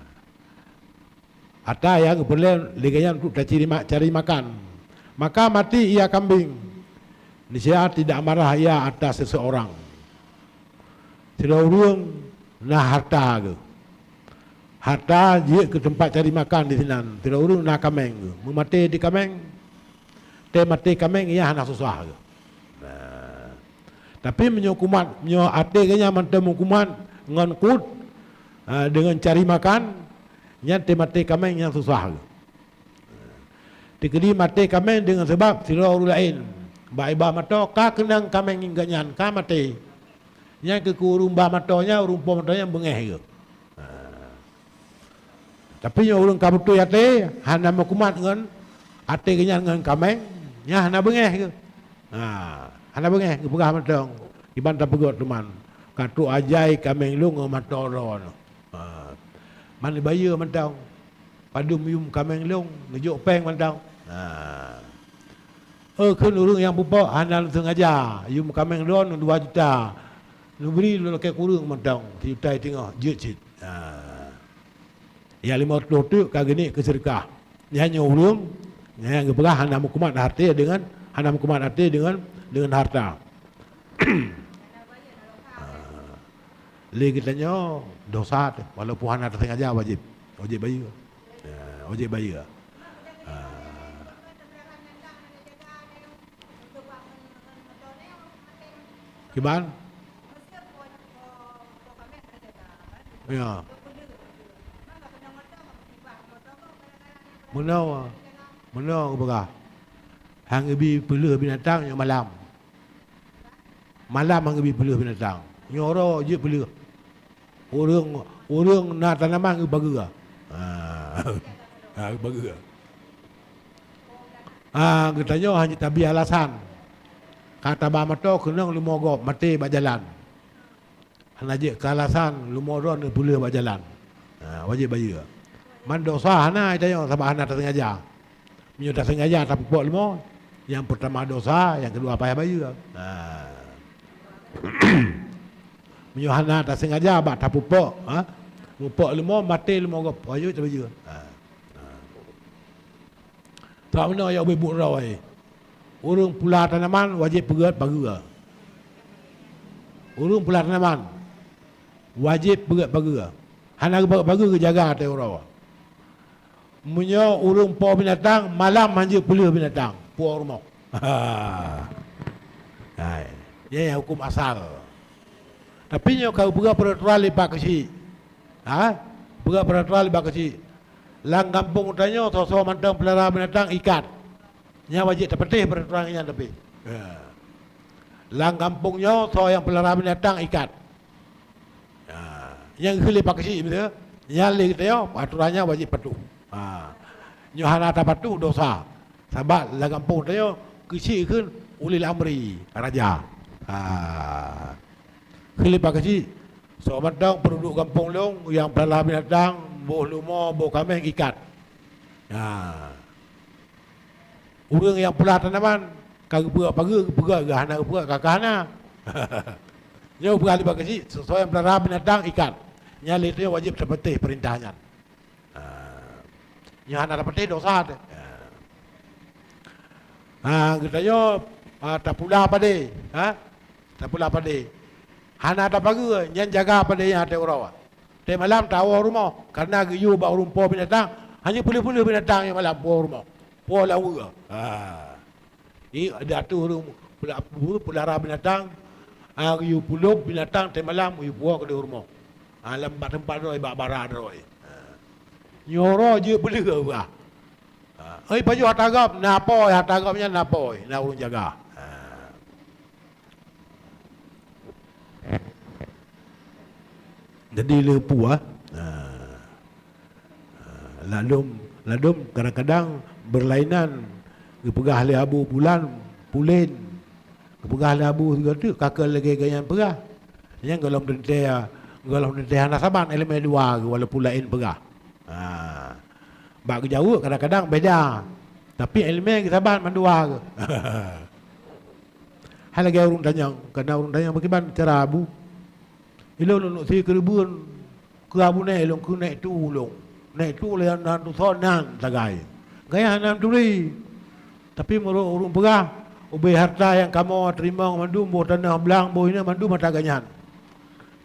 ata yang geupeureulee lé gobnyan untuk tacari ma-, cari makan. Maka mati ia kambing. Niscaya tidak marah ia atas seseorang. Sidroe ureuëng na harta geuh. Harta jeuet keu teumpat cari makan di sinan. Sidroe ureuëng na kaméng geuh. Meumaté di kaméng, teumaté kaméng ia hana susah geuh. Nah. Tapi meunyoe kumat, meunyoe até geuh nyan mantong meukumat ngon kut, ah, deungon cari makan, nyan teumaté kaméng nyang susah geuh. Teukeudi maté kaméng deungon sabab sidroe ureuëng laén. Bak iba mantong ka keunong kaméng geuh nyan ka maté. Nyan keuh ureuëng ba mantong nyan, ureuëng po mantong nyan beungéh geuh. Ha. Tapi nyoe ureuëng ka beutôi até, hana meukumat ngon até geuh nyan ngon kaméng, nyan hana beungéh geuh. Ha, hana beungéh geupeugah mantong. Iban tapeugah teuma, ka trok ajai kaméng lôn ngon mantong droe nyoe. Ha. Man bayeue mantong. Padum yum kaméng lôn, neujok péng mantong. Ha. Eu kheun ureuëng nyang peuphok hana lôn sengaja, yum kaméng droe nyoe dua juta. Neubri lôn lakée kureueng mantong, sijuta teungoh, jeuet cit. Ha. Nyang limong reutôh teuk ka geuneuk keu seudeukah. Nyan nyoe ureuëng nyang geupeugah hana meukumat até deungon, hana meukumat até deungon, deungon harta. Ha. Lé geutanyoe dosa teuh, walaupun hana tasengaja wajéb. Wajéb bayeue. Ya, wajéb bayeue. Ha. Kiban? Ya. Meunoe, meunoe geupeugah. Han geubi peuleueh binatang nyoe malam. Malam han geubi peuleueh binatang. Nyoe uroe jeuet peuleueh. Ureuëng, ureuëng na tanaman geupageue. Ha. Ha, geupageue. Ha, geutanyoe hana tabi alasan. Ka taba mantong keunong leumo gob maté bak jalan. Hana jeuet keu alasan leumo droeneuh peuleueh bak jalan. Ha, wajéb bayeue. Man dosa hana geutanyoe sabab hana tasengaja. Meunyoe tasengaja tapeuphok leumo, nyang peurtama dosa, nyang keudua payah bayeue. Ha. Meunyoe hana tasengaja bak tapeuphok, ha, meuphok leumo, maté leumo gob, wajéb tabayeue. Ha. Ha. Sabab meunoe ya ubé buet droe. Ureuëng pula tanaman wajéb peugét pageue. Ureuëng pula tanaman wajéb peugét pageue. Hana geupeugét pageue geujaga até uroe. Meunyoe ureuëng po binatang, malam han jeuet peuleueh binatang, po rumoh. Hai, nyan huköm asal. Tapi nyoe ka geupeugah peuraturan lé Pak Keuchik. Ha? Peugah peuraturan lé Pak Keuchik. Lam gampông tanyoe soe-soe mantong peulara binatang ikat. Nyan wajéb tapatéh peuraturan nyan tapi. Ya. Lam gampông nyoe soe nyang peulara binatang ikat. Ha, nyang kheun lé Pak Keuchik miseue, nyan lé geutanyoe aturan nyan wajéb patuh. Ha. Nyoe hana tapatuh dosa. Sabab lam gampông tanyoe keuchik kheun ulil amri, raja. Ha. Kheun lé Pak Keuchik, soe mantong peududuek gampông lôn nyang peulara binatang, boh leumo, boh kaméng ikat. Ha. Ureuëng nyang pula tanaman, ka geupeugah pageue, geupeugah, geuh hana geupeugah, ka, ka hana. Nyoe peugah lé Pak Keuchik, soe nyang peulara binatang ikat. Nyan lé tanyoe wajéb tapatéh peurintah nyan. Ha. Nyoe hana tapatéh dosa teuh. Ha. Ha, geutanyoe, ha, tapula padé, ha? Tapula padé. Hana tapageue, nyan jaga padé nyan até uroe. Teumalam tawoe rumoh, kareuna geuyue bak ureuëng po binatang, hana peuleueh-peuleueh binatang nyang malam po rumoh. Po lam weue. Ha. Nyan ada tu ureuëng pula-, peulara binatang, ha, geuyue pulop binatang teumalam geuyue puwoe keudeh rumoh. Ha, lam teumpat-teumpat droe, bak bara droe. Ha. Nyoe uroe jeuet peuleueh bah. Ha. Oi, pajoh ata gob, na apui, ata gob nyan na apui, na ureueng jaga. Ha. Jadi le peue, ha. Ha, ladôm, ladôm kadang-kadang beurlainan geupeugah lé Abu Pulan, Pulen, geupeugah lé Abu sigoe teuk ka keu lagèe gobnyan peugah. Nyan gohlom teuntèe, gohlom teuntèe hana saban ileumèe dua geuh walaupun laén peugah. Ha. Bak geujaweueb kadang-kadang beda, tapi ileumèe geusaban mandua geuh. Hai lagèe ureueng tanyong, kana ureueng tanyong, "Pakriban cara Abu?" "Ilôn lôn sie keureubeuen keu Abu Nèk, ilôn keu Nèk Tu lôn. Nèk Tu lôn nan tuson nan sagai. Gobnyan hana turi. Tapi meunurot ureueng peugah, ubé harta nyang kamoe teurimong mandum, boh tanoh blang, boh inan mandum harta gobnyan.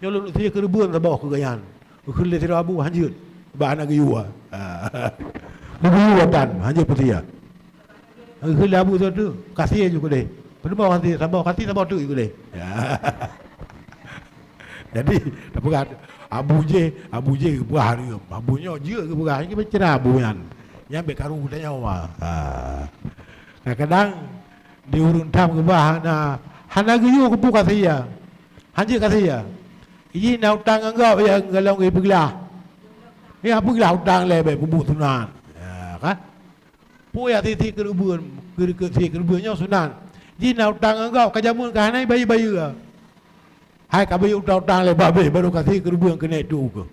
Nyoe lôn sie keureubeuen saboh keu gobnyan." Geukheun lé sidroe Abu, "Hanjeuet, bah hana geuyue." Geuyue tan, hanjeuet peusie. Geukheun lé Abu sigoe teuk, "Ka sie ju keudeh." "Padum ka sie, saboh ka sie, saboh teuk ju keudeh." Jadi, tapeugah, Abu jéh, Abu jéh geupeugah hareuem. Abu nyoe jeuet geupeugah, nyan cara Abu nyan. Nyan bèk karu geutanyoe. Ha. Kadang-kadang di ureueng tham geupeugah hana, hana geuyue keupeue ka sie. Hanjeuet ka sie. Jih na utang ngon gob nyang golom geupeuglah. Ya, peuglah utang lé bèk peubuet sunat. Ya, kan? Peue nyang sie keureubeuen, keu-, keu-, sie keureubeuen nyoe sunat. Jih na utang ngon gob, ka jameun ka hana bayeue-bayeue. Hai ka bayeue utang-utang lé babeh, baru ka sie keureubeuen keu Nèk Tu keuh.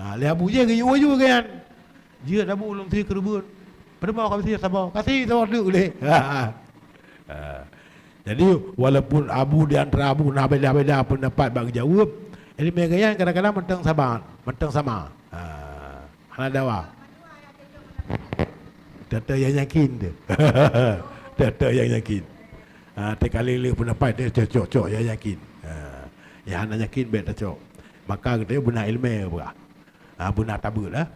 Ha, lé Abu jéh geuyue-yue keu nyan. Jeuet Abu lôn sie keureubeuen. Padum ka sie saboh, ka sie saboh teuk lé. Ha. Jadi, walaupun Abu di antara Abu na beda-beda peundapat bak geujaweueb, ileumèe gobnyan kadang-kadang mantong saban, mantong sama. Ha. Hana dawa. Teuh-teuh nyang yakin teuh. Teuh-teuh nyang yakin. Ha, teukalé-lé peundapat teuh cok-cok nyang yakin. Ha. Nyang hana yakin bèk tacok. Maka geutanyoe beuna ileumèe peugah. Ha, beuna tabeuet lah.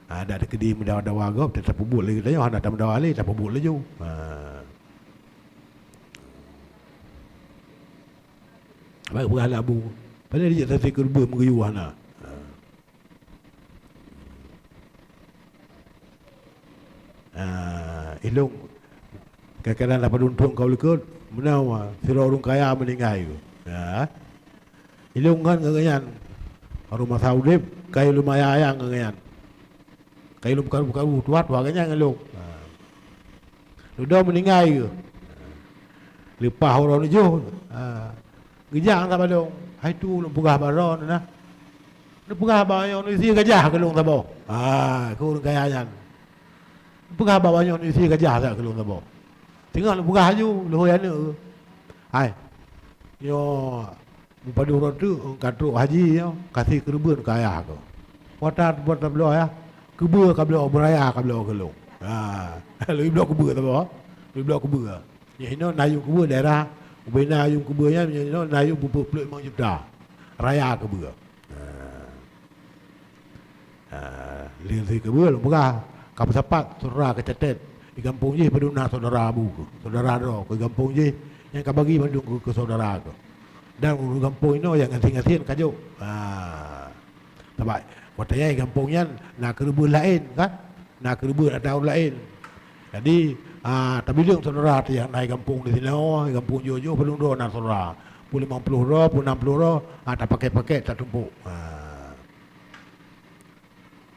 Ha, dak teukeudi meudawa-dawa gob, tapeubuet lé geutanyoe, hana tameudawa lé, tapeubuet laju. Ha. Baik peugah lé Abu. Padahai dijak saksi keureubeuen meugeuyue hana. Ha. Ah, ilôn, kadang-kadang na padum thôn ka u likot, meunan sidroe ureueng kaya meuninggai. Ya. Ilôn ngon gobnyan, baru masa udép, ka ilôn meuayang-ayang ngon gobnyan. Ka ilôn peukaru-peukaru, tuha-tuha gobnyan ngon ilôn. Ha. Dudoe meuninggai geuh. Leupah uroe neujôh, ha, geujak saboh lôn. Hai tu lôn peugah bak droeneuh na. Neupeugah bak nyoe neusie gajah keu lôn saboh. Ha, keu ureueng kaya nyan. Neupeugah bak nyoe neusie gajah that keu lôn saboh. Teungoh neupeugah laju, leuhôi aneuk. Hai. Nyoe Meupadub droe teuk ka trok haji nyoe, ka sie keureubeuen keu ayah keuh. Watèe buet tabloe ayah, keubeue kabloe, beuraya kabloe keu lôn. Ha, lôn bloe keubeue saboh, lôn bloe keubeue. Nyoe hinoe na yuem keubeue daerah, ubena yuem keubeue nyan, nyoe hinoe na yuem peuet ploh limong juta. Raya keubeue. Ha. Ah, lheueh sie keubeue lôn peugah, ka peusapat syedara keucatet di gampông jih padum na syedara Abu keuh, syedara droe keuh gampông jih, nyang ka bagi mandum keu, keu syedara keuh. Dan ureueng gampông inoe nyang gasien-gasien ka jok. Ah, sabab watèe nyan gampông nyan na keureubeuen laén kan, na keureubeuen ateueh ureueng laén. Jadi, ah, tabileung syedara teuh nyang na di gampông disinoe, gampông jôh-jôh padum droe na syedara. Peuet limong ploh droe, peuet nam ploh droe, ah, tapakèt-pakèt tatumpôk. Ah.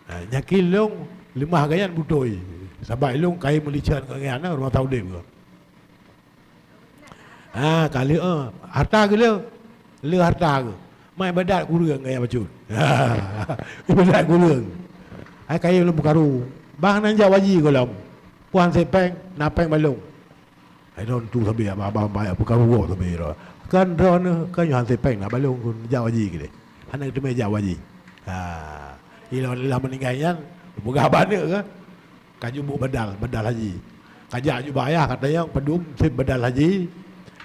Ha, nyakin lôn leumah gobnyan beutôi. Sabab lôn kayém meulican ngon gobnyan, na rumoh tauh udép geuh. Ha, ka lheueh, eh, harta geuh lheueh, lheueh harta geuh. Mak ibadat kureueng gobnyan bacut. Ibadat kureueng. Hai kayém lôn peukaru. Bah nan jak waji gohlom. Puan sépeng, na péng balong. Hai droeneuh tu sabe, abang-abang banyak peukaru woe sabe droe. Kan droeneuh kan nyoe han sépeng na balong keu jak waji keudeh. Hana teumé jak waji. Ha, ilôn lheueh meuninggai nyan, peugah bak aneuk keuh, ka jeuet buet badal, badal haji. Ka jak jubah ayah, ka tanyong padum sép badal haji.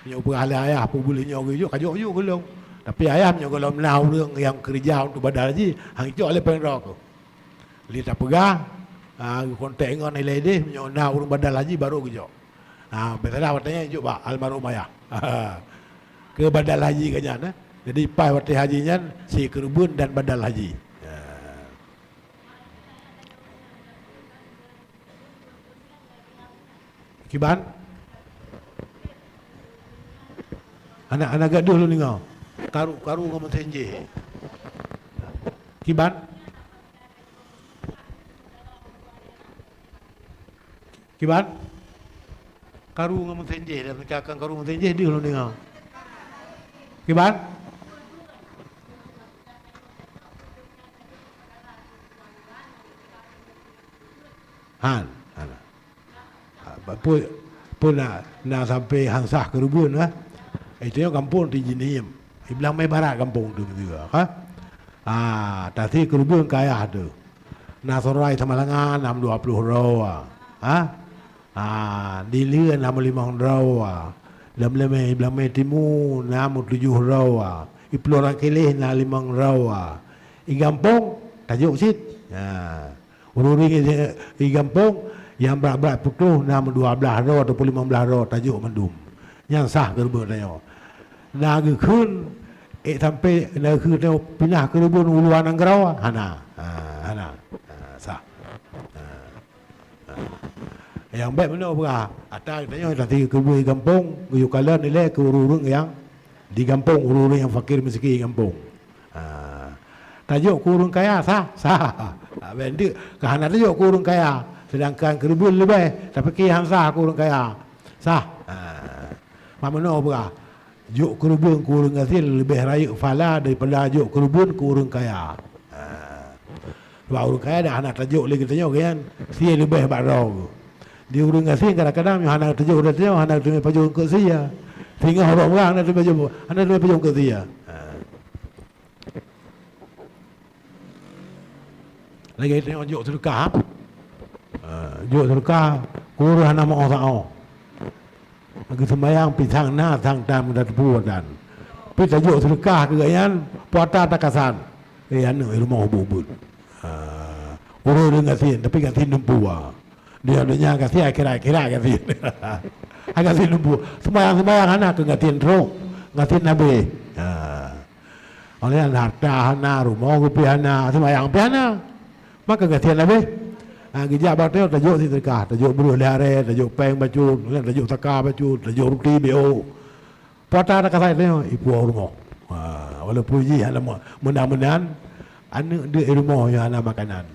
Nyoe peugah lé ayah, peue buleuen nyoe geujok, ka jok-jok keu lôn. Tapi ayah meunyoe gohlom na ureueng nyang keureuja untuk badal haji, han jicok lé péng droe keuh. Lé tapeugah, ah, geukontek ngon ilèe deh, meunyoe na ureueng badal haji baru geujok. Ah, biasalah watèe nyan jok bak almarhum ayah. Keu badal haji gobnyan, eh. Jadi paih watée haji nyan si keureubeuen dan badal haji. Ya. Kiban? Anak-anak gadôh lôn deungoe. Karu, karu ngon meusén jéh. Kiban? Kiban? Karu ngon meusén jéh, dan meucakan karu meusén jéh deuh lôn deungoe. Kiban? Han, han. Ha, peue, peue na, na sampoe han sah keureubeuen, ha? Itu nyoe gampông ti Jeuniem. Di blang mé barat gampông tu, ha? Ah, tasi keureubeuen kayah tu. Na Sorai Samalanga na meudua ploh droe, ha? Ah, di Leuen na meulimong droe. Lam Leumé, Leumé Timu na meutujoh droe. Di Pulo Rangkeléh na limong droe. Di gampông tajok cit. Ha. Ureuëng-ureuëng di gampông nyang brat-brat putôh na meudua blaih droe ataupun limong blaih droe tajok mandum. Nyan sah keureubeuen tanyoe. Na geukheun, ék sampoe na geukheun tanyoe pinah keureubeuen u luwa nanggroe? Hana. Ha, hana. Ha, sah. Ha. Ha. Nyang bék meunoe peugah, ata tanyoe tasi keureubeuen gampông, geuyue kalon ilée keu ureuëng-ureuëng nyang di gampông, ureuëng-ureuëng nyang fakir miskin gampông. Ha. Tajok keu ureuëng kaya, sah? Sah. Ha, bék deuek, ka hana tajok keu ureuëng kaya, seudangkan keureubeuen leubeh, tapi keu han sah keu ureuëng kaya. Sah. Ha. Mak meunoe peugah, jok keureubeuen keu ureuëng gasien leubeh rayeuk phala daripada jok keureubeuen keu ureuëng kaya. Ha. Sabab ureuëng kaya dak hana tajok lé geutanyoe, kan? Sie leubeh bak droe. Di ureuëng gasien kadang-kadang hana tajok lé geutanyoe, hana teumé pajoh keu sie. Singoh rot ureuëng hana teumé pajoh, hana teumé pajoh keu sie. Ha. Lagée tanyoe jok seudeukah. Ha, jok seudeukah, keu ureuëng hana meu'oh saôh. Geuseumayang pih sang na, sang tan meutateupeue tan. Pih tajok seudeukah keu gobnyan, puasa takasan. Eh, aneuëk rumoh ubit-ubit. Ha, ureuëng gasien, tapi gasien dumpeue. Di donya gasien, akhirat, akhirat gasien. Ha, gasien dumpeue. Seumayang-seumayang hana keu gasien trok, gasien habéh. Ha. Oleh harta hana, rumoh geupih hana, seumayang pih hana. Maka gasien habéh. Ha, geujak bak tanyoe tajok seudeukah, tajok breueh lhée arée, tajok péng bacut, tajok saka bacut, tajok ruti B O. Puasa takasan tanyoe, ipuwoe rumoh. Ha, walaupun jih hana meu-, meunan-meunan, aneuëk deuek rumoh nyang hana makanan.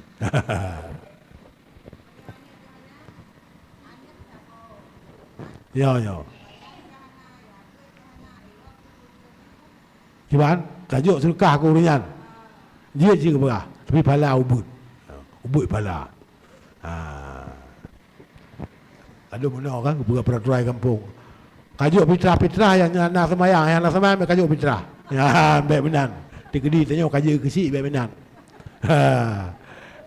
Ya, ya. Kiban, tajok seudeukah keu ureuëng nyan. Jeuet cit geupeugah, tapi phala ubit. Ubit phala. Ha. Adoe meunoe kan, geupeugah peuraturan gampông. Kajok pitrah-pitrah nyang na seumayang, nyang na seumayang bék kajok pitrah. Ya, bék meunan. Teukeudi tanyoe kajeuet keuchik bék meunan. Ha.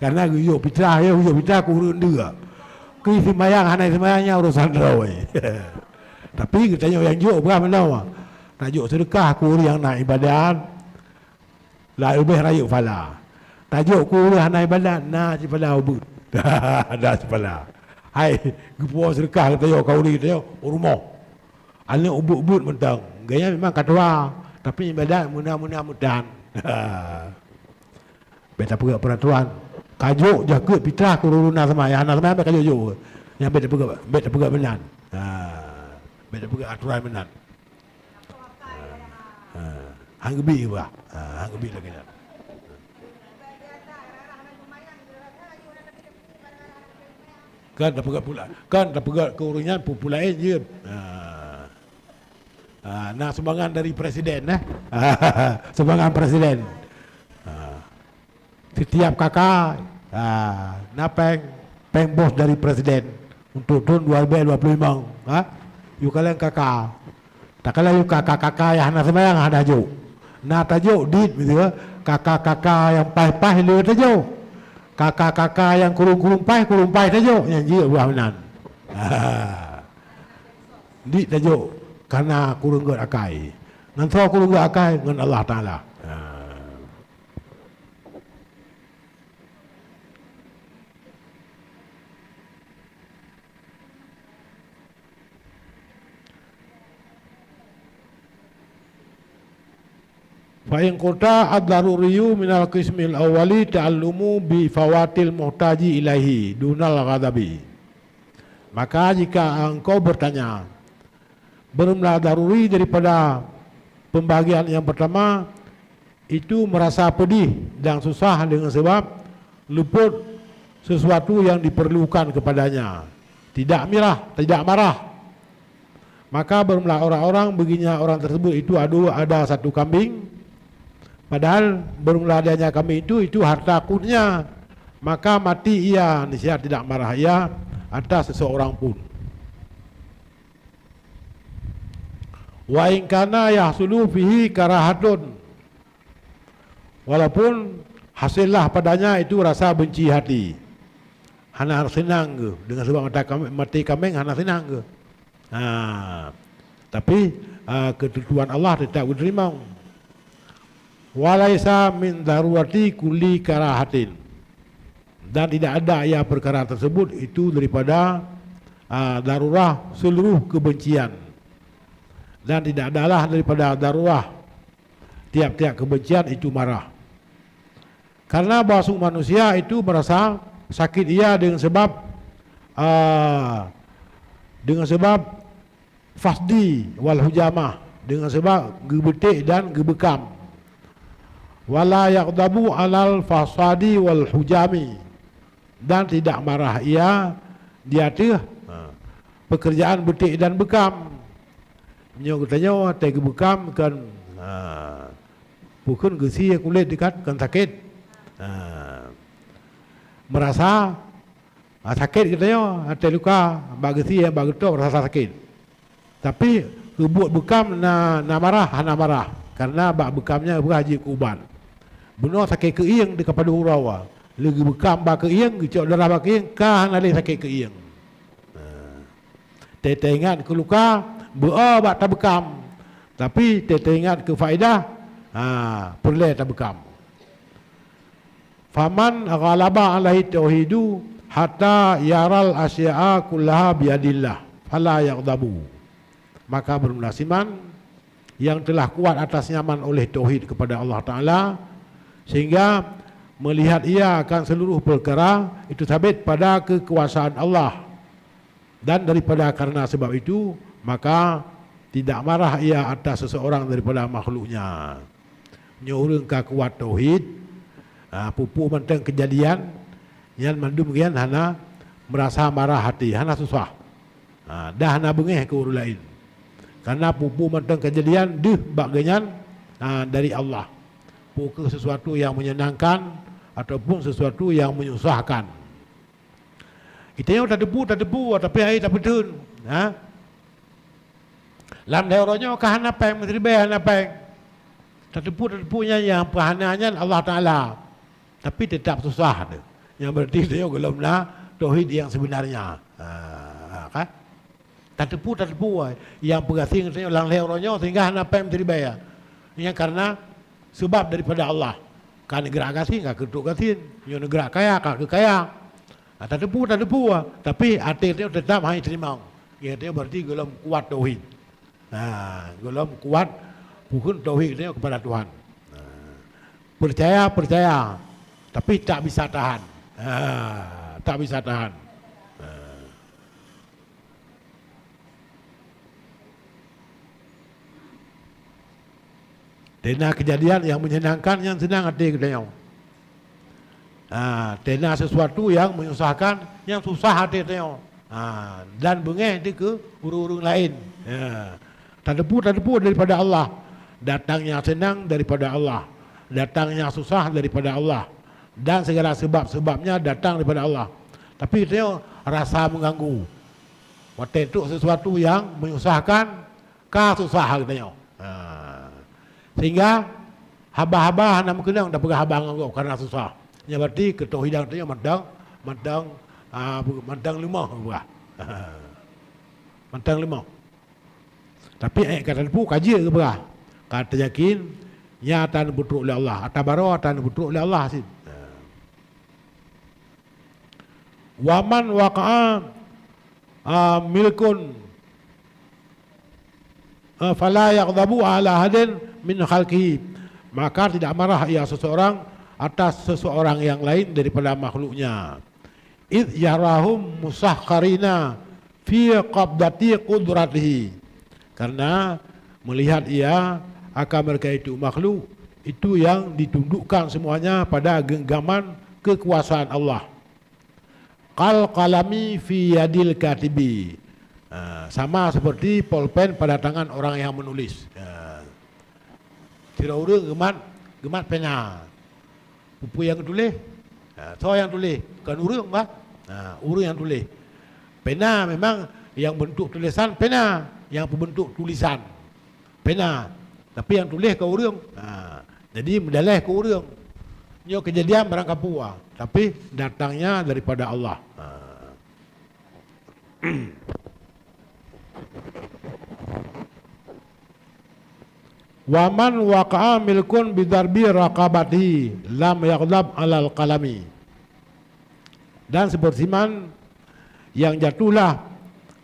Karena geuyue pitrah, ya, geuyue pitrah keu ureuëng deuek. Keu seumayang hana seumayang nyan urusan droe. Tapi geutanyoe nyang jok peugah meunoe. Tajok seudeukah keu ureuëng nyang na iébadat, leubeh rayeuk phala. Tajok keu ureuëng hana iébadat, na cit phala ubit. Na cit phala. Hai, geupuwoe seudeukah geutanyoe keu ureuëng tanyoe u rumoh. Aneuëk ubit-ubit mantong. Gobnyan memang ka tuha, tapi iébadat meunan-meunan meutan. Bék tapeugah peuraturan. Kajok jakeuet pitrah keu ureuëng na seumayang, hana seumayang bék kajok-jok. Nyan bék tapeugah, bék tapeugah meunan. Ha, bék tapeugah aturan meunan. Ha, ha. Han geubi bah. Ha, han geubi lagée nyan. Kan tapeugah pula, kan tapeugah keu ureuëng nyan peue-peue laén jeuet. Ha. Ha, na sumbangan dari presiden, eh. Sumbangan presiden. Ha. Setiap K K, ha, na péng, péng bos dari presiden untuk thôn dua ribu dua puluh lima, ha. Yue kalon K K. Takalon yue K K, K K nyang hana seumayang hana jok. Na tajok dit, miseue, K K, K K nyang paih-paih le tajok. K K, K K nyang kureueng-kureueng paih, kureueng paih tajok, nyang jeuet bah meunan. Ha. Dit tajok kana kureueng gét akai. Ngon soe kureueng gét akai? Ngon Allah Taala. Ha. Fa in qulta ad-daruriyyu minal qismil awwali ta'allumu bi fawatil muhtaji ilaihi dunal ghadabi. Maka jika engkau bertanya, bermula daruri daripada pembahagian yang pertama, itu merasa pedih dan susah dengan sebab luput sesuatu yang diperlukan kepadanya. Tidak mirah, tidak marah. Maka bermula orang-orang, baginya orang tersebut itu ada, ada satu kambing, padahal bermula adanya kambing itu, itu harta qutnya. Maka mati ia, niscaya tidak marah ia atas seseorang pun. Wa in kana yahsulu fihi karahatun, walaupun hasillah padanya itu rasa benci hati. Hana seunang geuh, dengan sebab mata kam-, mati kambing hana seunang geuh. Ha, tapi, ha, ketentuan Allah tetap geuteurimong. Wa laisa min darurati kulli karahatin. Dan tidak ada ia perkara tersebut itu daripada, ha, darurah seluruh kebencian. Dan tidak adalah daripada darurah tiap-tiap kebencian itu marah. Karena bahwa semua manusia itu merasa sakit ia dengan sebab, ah, dengan sebab fasdi wal hujamah, dengan sebab geubeutek dan geubekam. Wala yaghdabu alal fasadi wal hujami, dan tidak marah ia di ateueh, ha, pekerjaan beutek dan bekam. Nyoe geutanyoe watée geubekam kan, ha, bukon geusie kulét dikat kan sakét. Ha. Merasa, ha, sakét geutanyoe, watée luka, bak geusie, bak geutôb rasa sakét. Tapi keubuet bekam na, na marah, hana marah. Karena bak bekam nyan peugah jeuet keu ubat. Bunoe sakét keuieng di kapadu uroe. Lé geubekam bak keuieng, geucok darah bak keuieng, ka hana lé sakét keuieng. Nah. Tée teuingat keu luka, beu-o bak tabekam. Tapi tée teuingat keu faedah, ha, peureulée tabekam. Faman ghalaba alaihi tauhidu hatta yaral asya'a kullaha biyadillah, fala yaghdabu. Maka bermula siman yang telah kuat atasnya man oleh tauhid kepada Allah Taala, sehingga melihat ia akan seluruh perkara itu sabit pada kekuasaan Allah. Dan daripada karena sebab itu, maka tidak marah ia atas seseorang daripada makhluknya. Nyoe ureuëng ka kuat tauhid, ha, peue-peue mantong keujadian, nyan mandum geuh hana meurasa marah até, hana susah. Ha, dah hana beungéh keu ureuëng laén. Karena peue-peue mantong keujadian deuh bak geuhnyan, ha, dari Allah. Peue kheueh sesuatu yang menyenangkan ataupun sesuatu yang menyusahkan. Geutanyoe tateupeue, tateupeue, tapi hai tapeutheun. Ha? Lam lhée uroe nyoe ka hana péng, meusiribée hana péng. Tateupeue, tateupeue nyan nyang peuhana nyan Allah Taala. Tapi teutap susah teuh. Nyan berarti geutanyoe gohlom na tauhid yang sebenarnya. Ha, ha, kan? Tateupeue, tateupeue nyang peugasien geutanyoe lam lhée uroe nyoe sehingga hana péng meusiribée. Nyan karena sebab daripada Allah. Ka neugrak gasien, ka keutrok gasien. Nyoe neugrak kaya, ka keu kaya. Ha, tateupeue, tateupeue, tapi até geutanyoe teutap hana teurimong. Geutanyoe berarti gohlom kuat tauhid. Ha, gohlom kuat peue kheueh tauhid geutanyoe kepada Tuhan. Ha, percaya, percaya, tapi tak bisa tahan. Ha, tak bisa tahan. Ha. Teuna keujadian nyang menyenangkan, nyan seunang até geutanyoe. Ha, teuna sesuatu nyang menyusahkan, nyan susah até geutanyoe. Ha, dan beungéh dikeue ureuëng-ureuëng laén. Ha. Tateupeue, tateupeue daripada Allah. Datang nyang seunang daripada Allah. Datang nyang susah daripada Allah. Dan segala sebab-sebabnya datang daripada Allah. Tapi geutanyoe rasa mengganggu. Watée trok sesuatu nyang menyusahkan, ka susah geutanyoe. Ha. Sehingga haba-haba hana meukeunong tapeugah haba ngon gob karena susah. Nyan berarti keutauhidan geutanyoe mantong, mantong, ha, mantong leumoh peugah. Mantong leumoh. Tapi ék ka tateupeue ka jeuet geupeugah. Ka tayakin nyan ata neupeutrok lé Allah, ata baroe ata neupeutrok lé Allah cit. Ha. Wa man waqa'a, ah, milkun, ah, fala yaghdabu ala ahadin min khalqihi. Maka tidak marah ia seseorang atas seseorang yang lain daripada makhluknya. Id yarahum musakharina fi qabdati qudratihi. Karena melihat ia akan mereka itu makhluk itu yang ditundukkan semuanya pada genggaman kekuasaan Allah. Kal qalami fi yadil katibi. Ah, sama seperti polpen pada tangan orang yang menulis. Ah. Sidroe ureuëng geumat, geumat pena. Peue-peue nyang geutuléh? Ha, soe nyang tuléh? Kon ureuëng bah. Ha, ureuëng nyang tuléh. Pena memang nyang bentuk tulisan pena, nyang peubentuk tulisan pena. Tapi nyang tuléh kon ureuëng. Ha, jadi meudaleh keu ureuëng. Nyoe keujadian barang kapua, tapi datangnya daripada Allah. Ha. Wa man waqa'a milkun bidarbi raqabatihi lam yaghdab alal qalami. Dan seperti man yang jatuhlah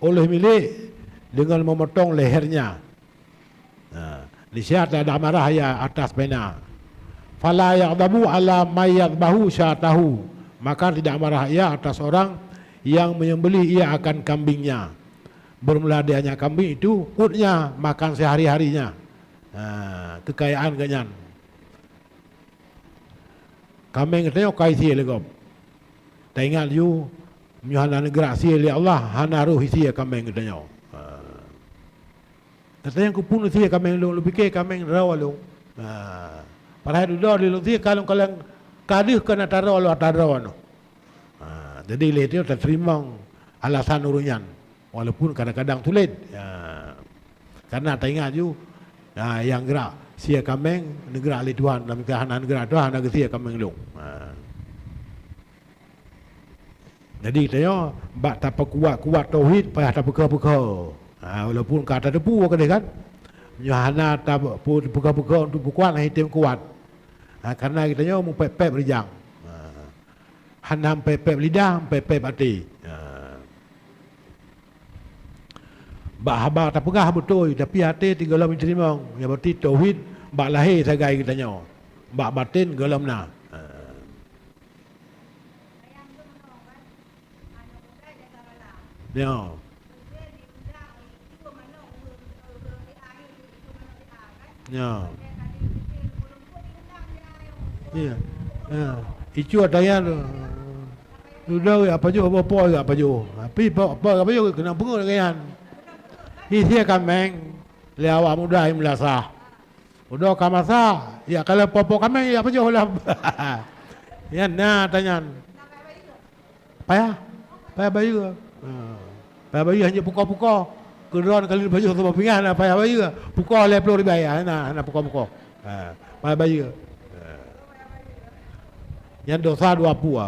oleh milik dengan memotong lehernya. Nah, niscaya tidak marah ia atas pena. Fala yaghdabu ala may yadhbahu syatahu. Maka tidak marah ia atas orang yang menyembelih ia akan kambingnya. Bermula dia nya kambing itu utnya makan sehari-harinya. Ha, kekayaan geuhnyan. Kaméng geutanyoe ka isie lé gob. Taingat yue, meunyoe hana neugrak sie lé Allah, hana roh isie kaméng geutanyoe. Ha. Gata nyang keupeue sie kaméng lôn, lôn pike kaméng droe lôn. Ha. Padahai dudoe lé lôn sie ka lôn kalon ka deuh keu na tadroe lôn tadroe nyoe. Ha, jadi lé nyoe tateurimong alasan ureuëng nyan, walaupun kadang-kadang sulet. Ha. Karena taingat ju, ha, nyang grak sie kaméng, neugrak lé Tuhan, lam hana neugrak Tuhan, hana geusie kaméng lôn. Ha. Jadi tanyoe bak tapeukuat-kuat tauhid payah tapeukeu-peukeu. Ha, walaupun ka tateupeue keudeh kan. Nyoe hana tapeukeu-peukeu untuk peukuat, hana item kuat. Ha, karena geutanyoe meupéb-péb rijang. Ha. Hana meupéb-péb lidah, meupéb-péb até. Ha. Bak haba tapeugah beutôi, tapi até tinggai lom jiteurimong. Nyan berarti tauhid bak lahé sagai geutanyoe. Bak baten gohlom na. Ha. Nyoe. Nyoe. Iya. Ya. Icue tanya tu. Udah apa jauh apa apa apa jauh. Tapi apa apa apa jauh kena pungut dengan. Isi kaméng lé awak muda yang melasah. Udah ka masak, ya kalau popo kaméng ya apa jauh lah. Ya na tanyan. Payah, payah bayeue. Ha. Payah bayeue hanya pukoe-pukoe. Keudroe kali bayeue sama pingan na payah bayeue. Pukoe lhèe ploh ribèe, ha, na, na pukoe-pukoe. Ha, payah bayeue. Ha. Nyan dosa dua pue.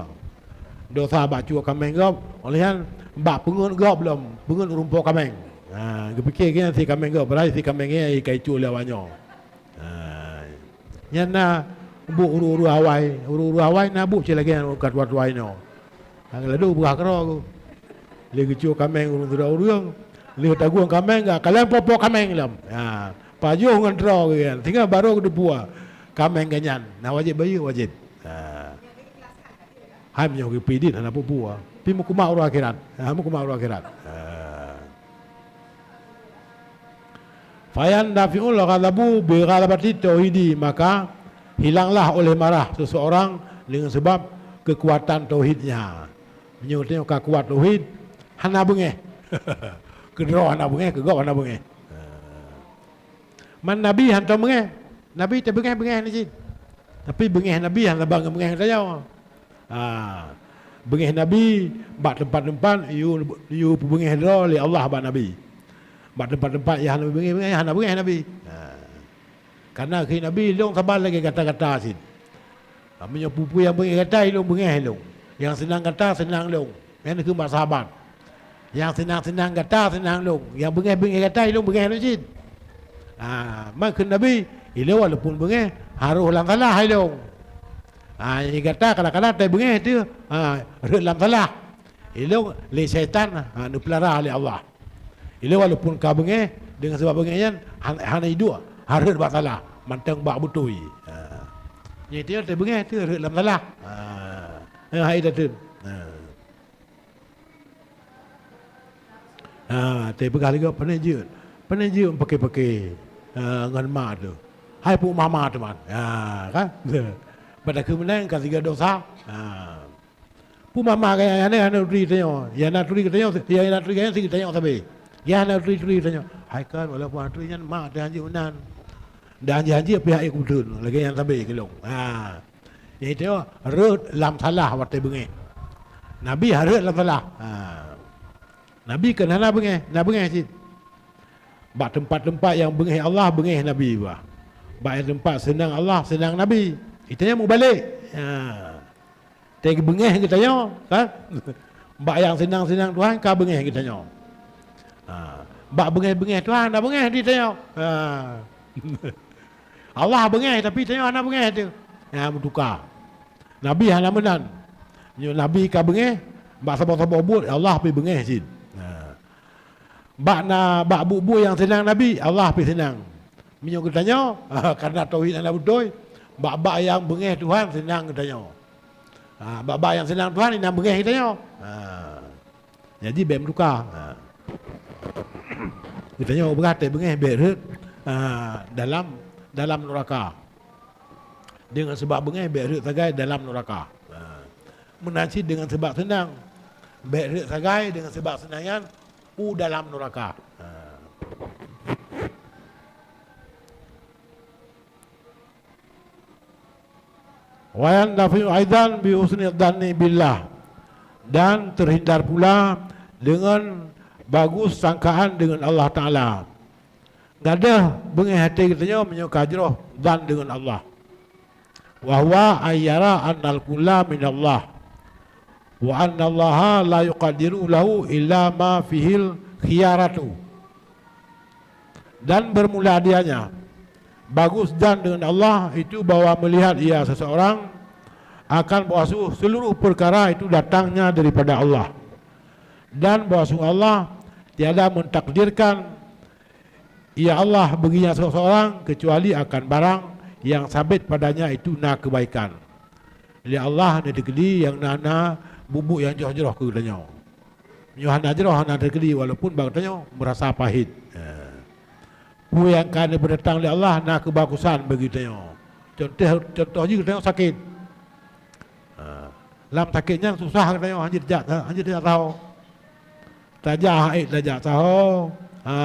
Dosa bak cue kaméng gob, oleh nyan bak peungeut gob lom, peungeut ureuëng po kaméng. Ha, geupike geuh nyan si kaméng gob, padahai si kaméng nyan ka icue lé awak nyoe. Ha. Nyan na buet ureuëng-ureuëng awai, ureuëng-ureuëng awai na buet cit lagée nyan ka tuha-tuha inoe. Nyang ladôm beurah keudroe geuh. Lé geucue kaméng ureuëng sidroe ureuëng, lé tagueng kaméng ka kalon popo kaméng lom. Ha, pajoh ngon droe geuh nyan, sehingga barô geuteupeue kaméng geuh nyan na wajéb bayeue, wajéb. Ha. Hai meunyoe geupidit hana peue-peue, pi meukumat uroe akhirat. Ha, meukumat uroe akhirat. Ha. Fayan dafi'ul ghadabu bi ghalabati tauhidi, maka hilanglah oleh marah seseorang dengan sebab kekuatan tauhidnya. Meunyoe tanyoe ka kuat tauhid, hana beungéh. Keudroe hana beungéh, keu gob hana beungéh. Man Nabi hantom beungéh. Nabi teubeungéh-beungéh ni cit. Tapi beungéh Nabi hana bang beungéh tanyoe. Ha, beungéh Nabi bak teumpat-teumpat yue, yue peubeungéh droe lé Allah bak Nabi. Bak teumpat-teumpat nyang hana beungéh-beungéh, hana beungéh Nabi. Ha. Karena kheun Nabi, "Lôn saban lagée gata-gata cit. Ha, meunyoe peue-peue nyang beungéh gata, lôn beungéh lôn. Nyang seunang gata, seunang lôn." Nyan kheun bak sahabat. Nyang seunang-seunang gata, seunang lôn. Nyang beungéh-beungéh gata, ilôn beungéh lôn cit. Ha, man kheun Nabi, ilôn walaupun beungéh, harôh lam salah ilôn. Ha, nyang gata kadang-kadang tai beungéh teuh, ha, rhot lam salah. Ilôn lé syaitan, ha, neupeulara lé Allah. Ilôn walaupun ka beungéh, deungon sabab beungéh nyan, han-, hana iduek, ha, rhot bak salah, mantong bak beutôi. Ha. Nyan teuh beungéh teuh rhot lam salah. Ha. Ha, hai dah teuh. Ha. Ha, teupeugah lagèe pane jeuet. Pane jeuet paké-paké, ha, ngon ma teuh. Hai pu mama teuma. Ha, kan? Padahai meunan ka siga dosa. Ha. Pu mama gaya hana, hana turi tanyoe. Ya na turi tanyoe, ya na turi tanyoe, si tanyoe sabe. Ya hana turi, turi tanyoe. Hai kan, walaupun hana turi nyan ma teuh hanjeuet meunan. Dan janji pihak ikutun lagèe nyang sabe keulong. Ha. Nyan teuh rhot lam salah watèe beungéh. Nabi harhot lam salah. Ha. Nabi kan hana beungéh, na beungéh cit. Bak teumpat-teumpat nyang beungéh Allah, beungéh Nabi bah. Bak nyang teumpat seunang Allah, seunang Nabi. Itanyoe mubalek. Ha. Teubeungéh geutanyoe, kan? Bak nyang seunang-seunang Tuhan ka beungéh geutanyoe. Ha. Bak beungéh-beungéh Tuhan na beungéh di tanyoe. Ha. Allah beungéh, tapi tanyoe hana beungéh teuh. Ha, meutuka. Nabi hana meunan. Nyoe Nabi ka beungéh, bak saboh-saboh buet Allah pih beungéh cit. Ha. Bak na, bak buet-buet nyang seunang Nabi, Allah pih seunang. Meunyoe geutanyoe, karena tauhid hana beutôi, bak-bak nyang beungéh Tuhan seunang geutanyoe. Ha, bak-bak nyang seunang Tuhan, inan beungéh geutanyoe. Ha. Jadi, bèk meutuka. Ha. Geutanyoe peugah teubeungéh bèk rhot, ha, dalam, dalam nuraka. Deungon sabab beungéh bèk rhot sagai dalam nuraka. Ha. Meunan cit deungon sabab seunang. Bèk rhot sagai deungon sabab seunang nyan u dalam nuraka. Ha. Wa yandafi'u aidan bi husni dhanni billah. Dan terhindar pula dengan bagus sangkaan dengan Allah Ta'ala. Gadôh beungéh até geutanyoe meunyoe ka jroh zan deungon Allah. Wa huwa ayyara annal kulla minallah. Wa annallaha la yuqaddiru lahu illa ma fihil khiyaratu. Dan bermula dianya bagus zan dengan Allah itu bahwa melihat ia seseorang akan bahwasanya seluruh perkara itu datangnya daripada Allah. Dan bahwasanya Allah tiada mentakdirkan ia Allah bagi nyan seseorang kecuali akan barang yang sabit padanya itu na kebaikan. Lé Allah neuteukeudeue nyang na, na buet-buet nyang jroh-jroh keu geutanyoe. Meunyoe hana jroh, hana teukeudi, walaupun bak geutanyoe meurasa pahit. Ha. Peue nyang ka neupeudatang lé Allah na keubagusan bagi geutanyoe. Contoh, contoh jih geutanyoe sakét. Ha. Lam sakét nyan susah geutanyoe, hanjeuet tajak, hanjeuet tajak saho. Tajak hana ék tajak saho. Ha,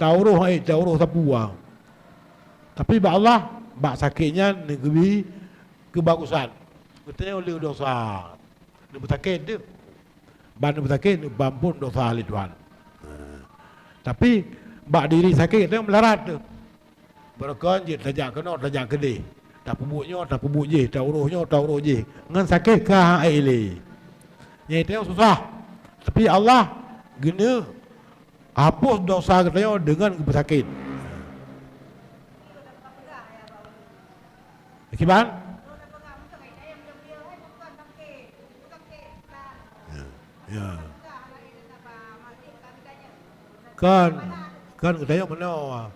tauroh hana ék tauroh sapeue. Tapi bak Allah, bak sakét nyan neugeubri keubagusan. Geutanyoe le dosa. Neubeusakét teuh. Ban neubeusakét, neupeuampon dosa lé Tuhan. Ha. Tapi, bak diri sakét, teuh meularat teuh. Beureukan jeuet tajak keunoe, tajak keudeh. Tapeubuet nyoe, tapeubuet jih, tauroh nyoe, tauroh jih. Ngon sakét ka hana ék lé. Nyan teuh susah. Tapi Allah geuneuk hapus dosa geutanyoe deungon geubeusakét. Kiban? Ya, ya. Kan, kan geutanyoe meunoe.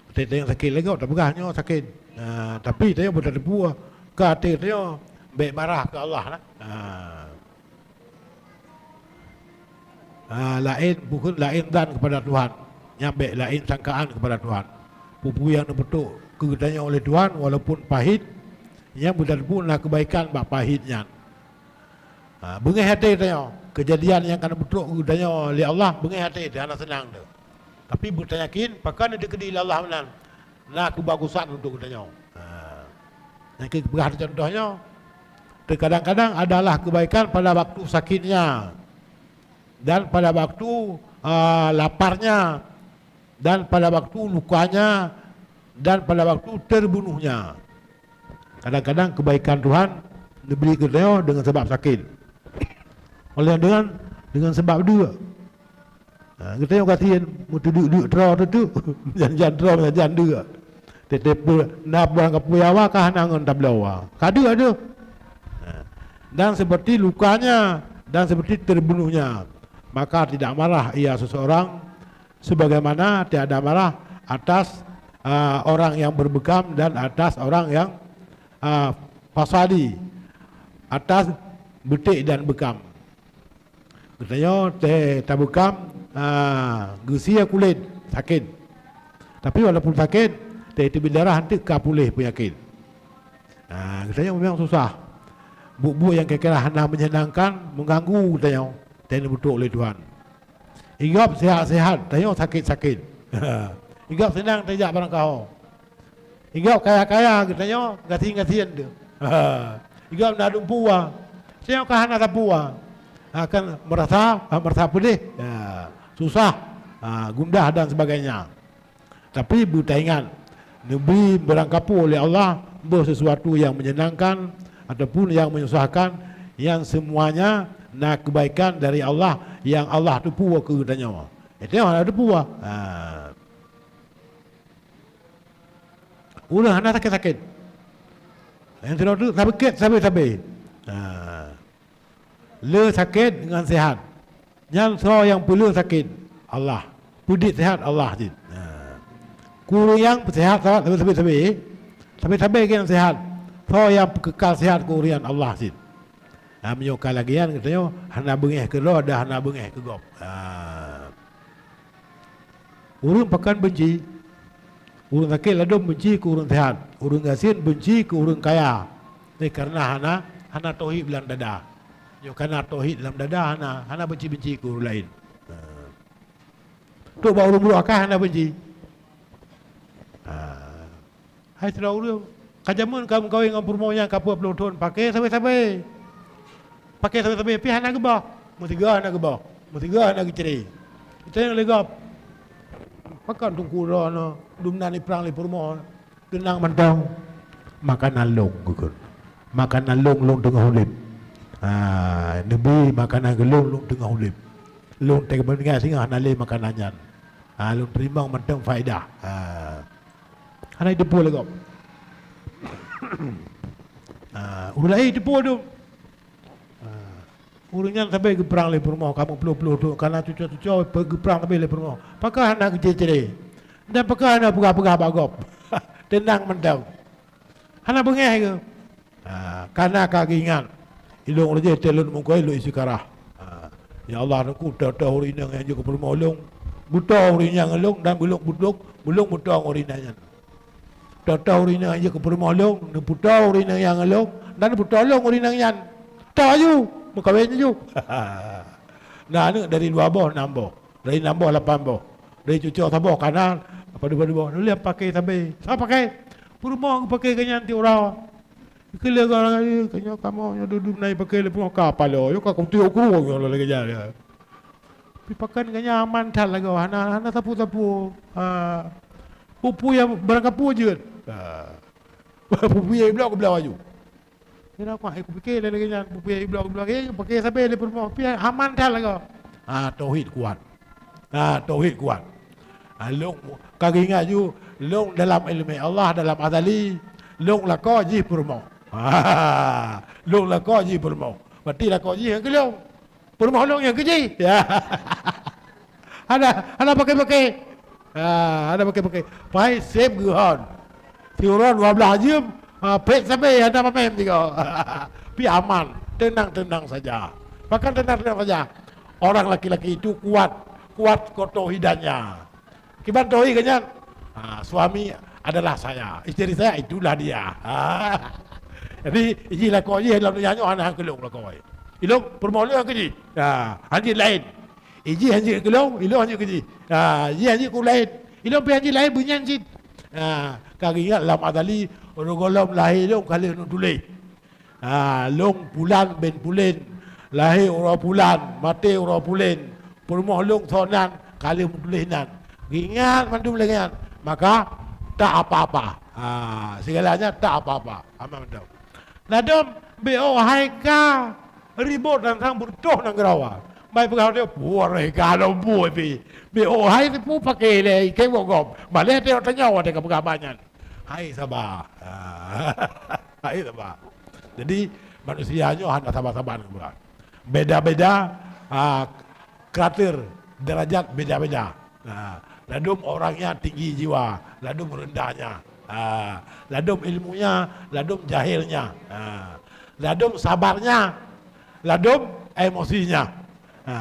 Watèe tanyoe sakét lagèe tapeugah nyoe sakét. Nah, tapi tanyoe beutateupeue ka até tanyoe bèk marah keu Allah lah. Nah. Ah, laén bukon laén zan keupada Tuhan. Nyan bèk laén sangkaan keupada Tuhan. Peue-peue nyang neupeutrok keu geutanyoe lé Tuhan, walaupun pahit, nyan beutateupeue na keubaikan bak pahit nyan. Ha, beungéh até tanyoe. Keujadian nyang ka neupeutrok keu geutanyoe lé Allah, beungéh até teuh, hana seunang teuh. Tapi beutayakin, pakon neuteukeudi lé Allah meunan. Na keubagusan untuk geutanyoe. Ha. Nyang keu peugah contoh nyoe, terkadang-kadang adalah kebaikan pada waktu sakitnya, dan pada waktu, ah, laparnya, dan pada waktu lukanya, dan pada waktu terbunuhnya. Kadang-kadang kebaikan Tuhan diberi geutanyoe dengan sebab sakit. Oleh dengan, dengan sebab deuk. Ha, geutanyoe gasien, meuteudeuk-deuk droe teuh. Jan-jan droe, jan deuk. Teuteupeu na buang kapui awa ka hana ngon tabloe awa. Ka deuk, aduh. Ha. Dan seperti lukanya, dan seperti terbunuhnya. Maka tidak marah ia seseorang, sebagaimana tiada marah atas, ah, orang yang berbekam dan atas orang yang, ah, fasadi, atas beutek dan beukam. Geutanyoe teuh tabeukam, ah, geusie kulét, sakét. Tapi walaupun sakét, teuh teubiet darah, eunteuk ka puléh peunyakét. Ah, geutanyoe memang susah. Buet-buet nyang kira-kira hana menyenangkan, mengganggu geutanyoe, teuh neubeutrok lé Tuhan. Igob sehat-sehat, tanyoe sakét-sakét. Igob seunang tajak barangkaho. Igob kaya-kaya, geutanyoe gasien-gasien teuh. Igob na dumpeue, tanyoe ka hana sapeue. Ha, kan merasa, ha, merasa peudeh, ya, susah, ha, gundah dan sebagainya. Tapi beutaingat, neubi barangkapeue lé Allah, boh sesuatu nyang menyenangkan ataupun nyang menyusahkan, nyang semuanya na kebaikan dari Allah nyang Allah teupeue keu geutanyoe. Geutanyoe hana teupeue. Ha. Ureuëng hana sakét-sakét. Nyang sidroe tu sakét sabe-sabe. Ha. Le sakét ngon sehat. Nyan soe nyang peuleueh sakét? Allah. Peudiet sehat Allah cit. Ha. Keu ureuëng nyang peusehat sabe-sabe, sabe-sabe nyang sehat. Soe nyang peukekal sehat keu ureuëng nyan? Allah cit. Ha, meunyoe ka lagée nyan geutanyoe hana beungéh keudroe dan hana beungéh keu gob. Ha. Ureuëng pakon beunci? Ureuëng sakét ladôm beunci keu ureuëng sehat. Ureuëng gasien beunci keu ureuëng kaya. Nyoe kareuna hana, hana tauhid lam dada. Nyoe kana tauhid lam dada hana, hana beunci-beunci keu ureuëng laén. Ha. Trok bak ureuëng brok akai hana beunci. Ha. Hai sidroe ureuëng, ka jameun ka meukawen ngon peurumoh nyang ka peuet ploh thon, paké sabe-sabe. Paké sabe-sabe, pih hana geuboh. Meusigoe hana geuboh. Meusigoe hana geucre. Geutanyoe lé gob, pakon teungku droeneuh dum na iprang lé peurumoh, teunang mantong. Makanan lôn geukheun. Makanan lôn, lôn teungoh udeb. Ha, neubi makanan keu lôn, lôn teungoh udeb. Lôn teuka meuninggai singoh hana lé makanan nyan. Ha, lôn teurimong mantong faedah. Ha. Hana jiteupeue lé gob. Ah, ureuëng laén jiteupeue dum. Ah, ureuëng nyan sabe geuprang lé peurumoh, ka meuploh-ploh thon, kana cucoe-cucoe geuprang sabe lé peurumoh. Pakon hana geucre-cre? Dan pakon hana peugah-peugah bak gob? Teunang mantong. Hana beungéh keu? Ha, kana ka geuingat, ilôn rajih teuh lôn meukawen lôn istikarah. Ha, ya Allah, Teungku, toh-toh ureuëng inong nyang jeuet keu peurumoh lôn, beutoe ureuëng inong ngon lôn dan beulôn, beulôn, beulôn beutoe ngon ureuëng inong nyan. Toh-toh ureuëng inong nyang jeuet keu peurumoh lôn, neupeutoe ureuëng inong nyan ngon lôn dan neupeutoe lôn ureuëng inong nyan. Toh aju, meukawen aju. Na aneuëk dari dua boh, nam boh. Dari nam boh lapan boh. Dari cucoe saboh kana, padub-padub boh. Lheueh paké sabe. Sabe paké. Peurumoh geupaké geuh nyan tiep uroe. Keu lheueh goh lagèe nyoe kamoe nyoe dudu na ipaké lé peurumoh ka paloe. Nyoe ka kutiek krueng nyoe lagèe nyan. Pi pakon geuh nyan aman that lagoe. Hana, hana sapeue-sapeue. Ha. Peue-peue nyang barangkapeue jeuet. Ha. Peue-peue nyang iblok geubloe aju. Kira kuah, eh, kupike lagèe nyan, kupike iblok-iblok, eh, paké sabe lé peurumoh, pi aman that lagoe. Ah, tauhid kuat. Ah, tauhid kuat. Ah, lôn ka geuingat ju, lôn dalam ileumèe Allah, dalam azali, lôn lakoe jih peurumoh. Lôn lakoe jih peurumoh. Berarti lakoe jih nyang keu lôn. Peurumoh lôn nyang keu jih. Ya. Hana, hana paké-paké. Ha, hana paké-paké. Pai sép geuhon. Siuroe dua blaih jeuem, ha, phet sabe hana mamèh tiga. Pi aman, tenang-tenang saja. Pakon tenang-tenang saja? Orang laki-laki itu kuat, kuat ketauhidannya. Kiban tauhid geuh nyan? Ha, suami adalah saya, isteri saya itulah dia. Ha. Jadi, iji lakoe jih lam dunia nyoe hana keu lôn lakoe. Ilôn peurumoh lôn keu jih. Ha, hanjeuet laén. Iji hanjeuet keu lôn, ilôn hanjeuet keu jih. Ha, iji hanjeuet keu laén. Ilôn pi hanjeuet laén beunyan cit. Ha, ka geuingat lam azali, uroe gohlom lahé lôn ka lheueh neutuléh. Ha, lôn pulan bin pulan, lahé uroe pulan, maté uroe pulan, peurumoh lôn soe nan, ka lheueh meutuléh nan. Geuingat mandum lagèe nyan, maka tak apa-apa. Ha, segalanya tak apa-apa. Aman mantong. Ladôm, B O hai ka ribot dan sang beureutoh nanggroe. Bai peugah lagèe, "Puih ka lom bui pi." B O hai teupeu paké lé, ikém gop-gop. Malèe teuh tanyoe watèe ka peugah banyan. Hai saba. Hai saba. Jadi, manusia nyoe hana saba-saba nanggroe. Beda-beda, ah, karakter, derajat beda-beda. Nah, ladôm orangnya tinggi jiwa, ladôm rendahnya. Ha, ladôm ilmunya, ladôm jahilnya. Ha, ladôm sabarnya, ladôm emosinya. Ha.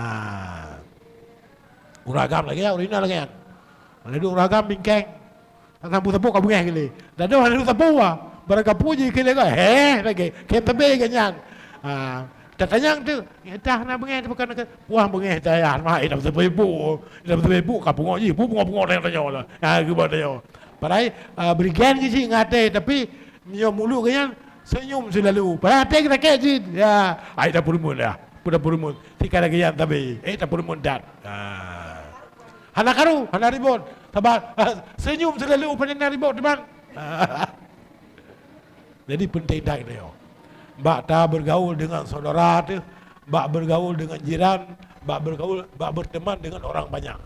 Ureueng agam lagèe nyan, ureueng inong lagèe nyan. Ladôm ureueng agam bingkeng. Hana sapeue-sapeue ka beungèh keu lé. Ladôm hana sapeue, barang ka puji keu lé ka, heh, lagèe. Khem sabe keu nyan. Ha, tatanyong tu, "Dah na beungèh tu bukan ke?" "Wah, beungèh dah ya, mah, eh, dah beutôi ibu. Dah beutôi ibu, ka pungo jih, bu pungo-pungo tanyong-tanyong lah." Ha, geuba tanyong. Padahai, ah, berikan ke cik ngatai, tapi nyoe mulut ke nyan senyum selalu. Padahai até sakét cit. Ya, ai dah peurumun dah. Peudah peurumun. Tika lagèe nyan tapi, eh, dah peurumun dah. Ha. Hana karu, hana ribot. Sabar. Senyum selalu, pane na ribot, teman. Jadi, penting that geutanyoe. Bak ta bergaul dengan saudara teuh, bak bergaul dengan jiran, bak bergaul, bak berteman dengan orang banyak.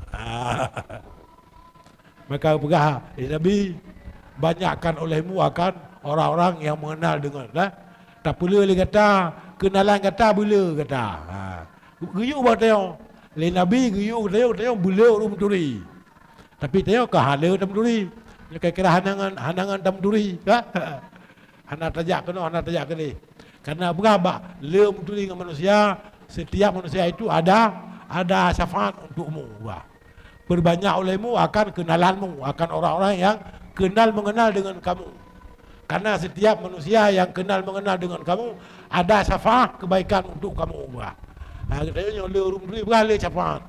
Maka peugah, eh, Nabi, "Banyakkan olehmu akan orang-orang yang mengenal dengan," dah. Tapeulé lé gata, kenalan gata beulé gata. Ha. Geuyue bak tanyoe. Lé Nabi geuyue tanyoe, tanyoe beulé ureueng meuturi. Tapi tanyoe ka hana tameuturi. Nyoe kira-kira hana ngon, hana ngon tameuturi, ka? Hana tajak keunoe, hana tajak keudeh. Karena peugah bak le meuturi ngon manusia, setiap manusia itu ada, ada syafaat untukmu, bah. Perbanyak olehmu akan kenalanmu, akan orang-orang yang kenal mengenal dengan kamu. Karena setiap manusia yang kenal mengenal dengan kamu, ada syafaat kebaikan untuk kamu, bah. Ha, geutanyoe nyoe le ureueng meuturi, bah, le syafaat.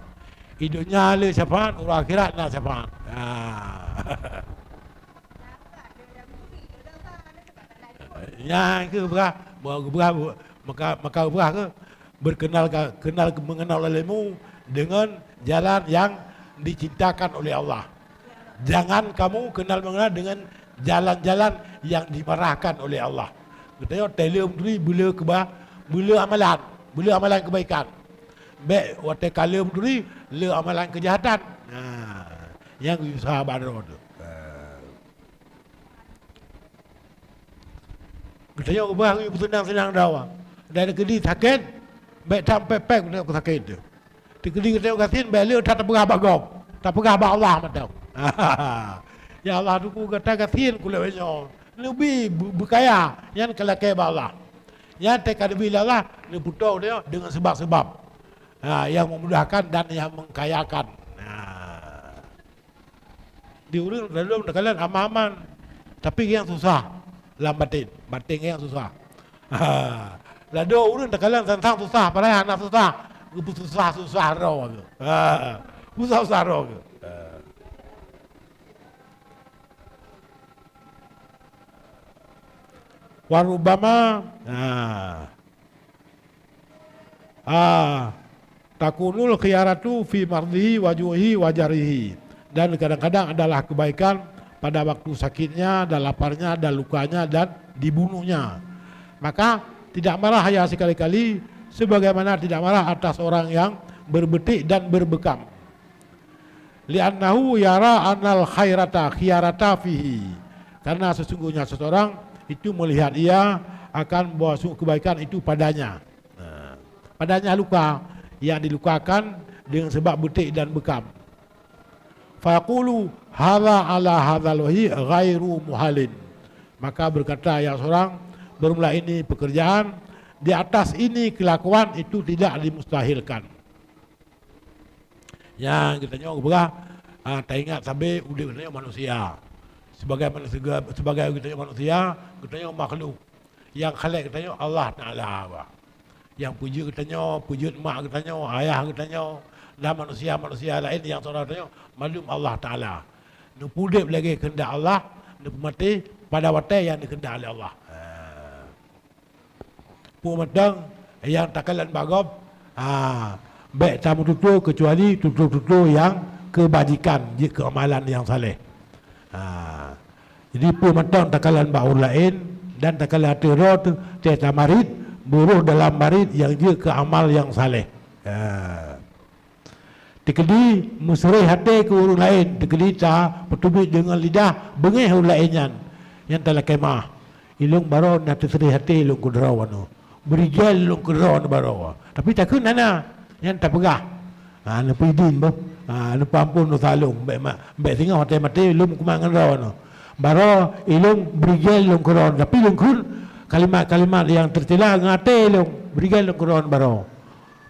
Di donya le syafaat, uroe akhirat na syafaat. Ha. Nyan keuh peugah, bah, geupeugah, maka, maka geupeugah keuh, berkenal ka, kenal mengenal olehmu dengan jalan yang dicintakan oleh Allah. Jangan kamu kenal mengenal dengan jalan-jalan yang dimarahkan oleh Allah. Geutanyoe teuh le meuturi beulé keuba-, beulé amalan, beulé amalan kebaikan. Bèk watèe ka le meuturi, le amalan keujahatan. Nah, nyang geuyue usaha bak droe teuh. Nah. Geutanyoe ubah ngon peuseunang-seunang droe. Dan keudi sakét, bèk that pèk-pèk geutanyoe sakét teuh. Teukeudi geutanyoe gasien, bèk le that tapeugah bak gob, tapeugah bak Allah mantong. Ya Allah, Teungku, gata gasien kulét nyoe. Neubi beu-, beukaya, nyan keu lakèe bak Allah. Nyan teuka neubi lé Allah, neupeutoe geutanyoe deungon seubab-seubab, ha, nyang memudahkan dan nyang mengkayakan. Nah. Di ureueng ladôm takalon aman-aman, tapi nyang susah lam batin, batin nyang susah. Ha. Ladôm ureueng takalon sang-sang susah, padahai hana susah, geupeususah-susah droe geuh. Ha. Susah-susah droe geuh. Ha. Wa rubbama, ha. Ah, takunul khiyaratu fi mardhihi wa ju'ihi wa jarihi. Dan kadang-kadang adalah kebaikan pada waktu sakitnya dan laparnya dan lukanya dan dibunuhnya. Maka, tidak marah ia sekali-kali, sebagaimana tidak marah atas orang yang berbetik dan berbekam. Li'annahu yara anal khairata khiyarata fihi. Karena sesungguhnya seseorang itu melihat ia akan bahwa sungguh kebaikan itu padanya. Nah, padanya luka yang dilukakan dengan sebab betik dan bekam. Fayaqulu, "Hadza ala hadzal wajhi ghairu muhalin." Maka berkata yang seorang, "Bermula ini pekerjaan, di atas ini kelakuan itu tidak dimustahilkan." Nyan geutanyoe geupeugah, ah, taingat sabe udeb geutanyoe manusia. Sebagai manusia, sebagai geutanyoe manusia, geutanyoe makhluk. Nyang khalek geutanyoe Allah Taala, bah. Nyang peujeuet geutanyoe, peujeuet mak geutanyoe, ayah geutanyoe, dan manusia-manusia laén nyang saudara geutanyoe, mandum Allah Taala. Neupeudeb lagée keuheundak Allah, neupeumaté pada watée nyang dikeundak lé Allah. Ha. Peue mantong nyang takalon bak gob, ha, bék tameututoe keucuali tutoe-tutoe nyang keubajikan, jeuet keu amalan nyang saleh. Ha. Jadi, peue mantong takalon bak ureuëng laén dan takalon ateueh droe teuh, teuh tamarit, beurôh dalam marit nyang jeuet keu amal nyang saleh. Ha. Teukeudi meuseureh até keu ureuëng laén, teukeudi tapeuteubiet deungon lidah beungéh ureuëng laén nyan, nyan talakée meu'ah. Ilôn baroe na teuseureh até lôn keu droe nyoe. Beurijél lôn keu droe nyoe baroe. Tapi takheun hana, nyan tapeugah. Ha, neupeuidin boh. Ha, neupeuamphon dosa lôn, bék ma-, bék singoh watée maté lôn meukumat ngon droe nyoe. Baroe ilôn beurigel lôn keudroe, tapi lôn kheun kalimat-kalimat nyang teucila ngon até lôn, beurigel lôn keudroe baroe.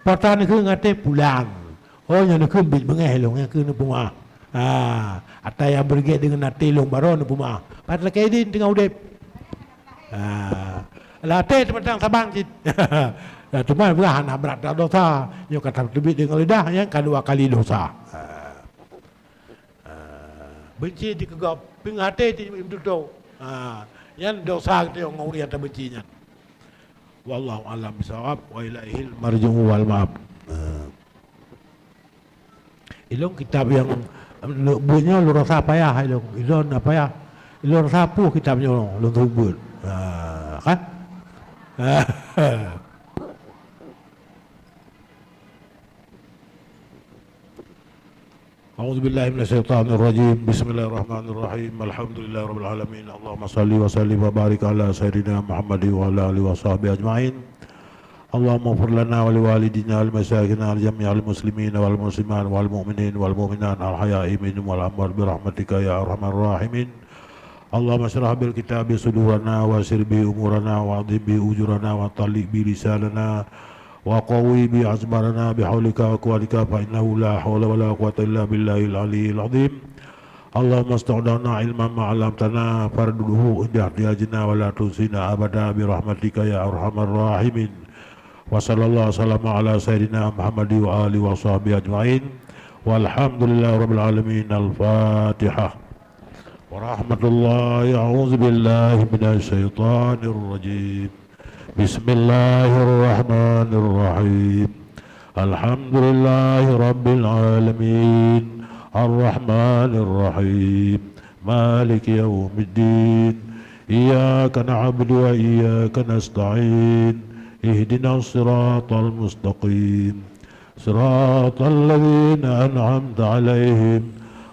Pota neukheun ngon até pulang. Oh, nyan neukheun biet beungéh lôn, nyan keuh neupeumeu'ah. Ha, ata nyang beurigel deungon até lôn baroe neupeumeu'ah. Pat lakée idin teungoh udeb. Ha, lam até teumantang saban cit. Ya, teuma peugah hana brat dak dosa. Nyoe ka tateubiet deungon lidah, nyan ka dua kali dosa. Ha. Ah, beunci dikeugop, peungaté di meututoe. Ah, nyan dosa geutanyoe ngon ureuëng nyang tabeunci nyan. Wallahu a'lam bishawab, wa ilaihil marji'u wal ma'ab. Ah. Ilôn kitab nyang le-, buet nyoe lôn rasa payah ilôn. Ilôn na payah. Ilôn rasa puih kitab nyoe lôn seumeubeuet. Ah, kan? Ah. أعوذ بالله من الشيطان الرجيم. بسم الله الرحمن الرحيم. الحمد لله رب العالمين. اللهم صل وسلم وبارك على سيدنا محمد وعلى آله وصحبه أجمعين. اللهم اغفر لنا ولوالدينا ولمشايخنا ولجميع المسلمين والمسلمات والمؤمنين والمؤمنات الأحياء منهم والأموات برحمتك يا أرحم الراحمين. اللهم اشرح بالكتاب صدورنا ويسر به أمورنا وعظم به أجورنا وطلق به لساننا وقوي به أزمارنا بحولك وقوتك، فإنه لا حول ولا قوة إلا بالله العلي العظيم. اللهم استودعنا علما ما علمتنا فارده عند احتياجنا ولا تنسنا أبدا برحمتك يا أرحم الراحمين. وصلى الله وسلم على سيدنا محمد وآله وصحبه أجمعين. والحمد لله رب العالمين. الفاتحة. ورحمة الله. أعوذ بالله من الشيطان الرجيم. بسم الله الرحمن الرحيم. الحمد لله رب العالمين. الرحمن الرحيم. مالك يوم الدين. إياك نعبد وإياك نستعين. اهدنا الصراط المستقيم. صراط الذين أنعمت عليهم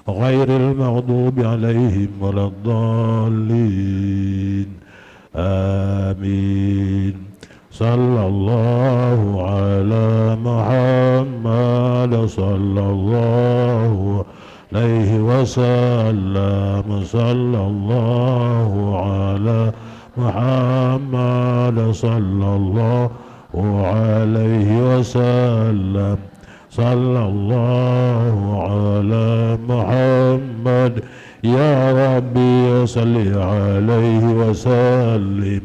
غير المغضوب عليهم ولا الضالين. آمين. صلى الله على محمد، صلى الله عليه وسلم، صلى الله على محمد، صلى الله عليه وسلم. صلى الله على محمد. يا ربي صل عليه وسلم.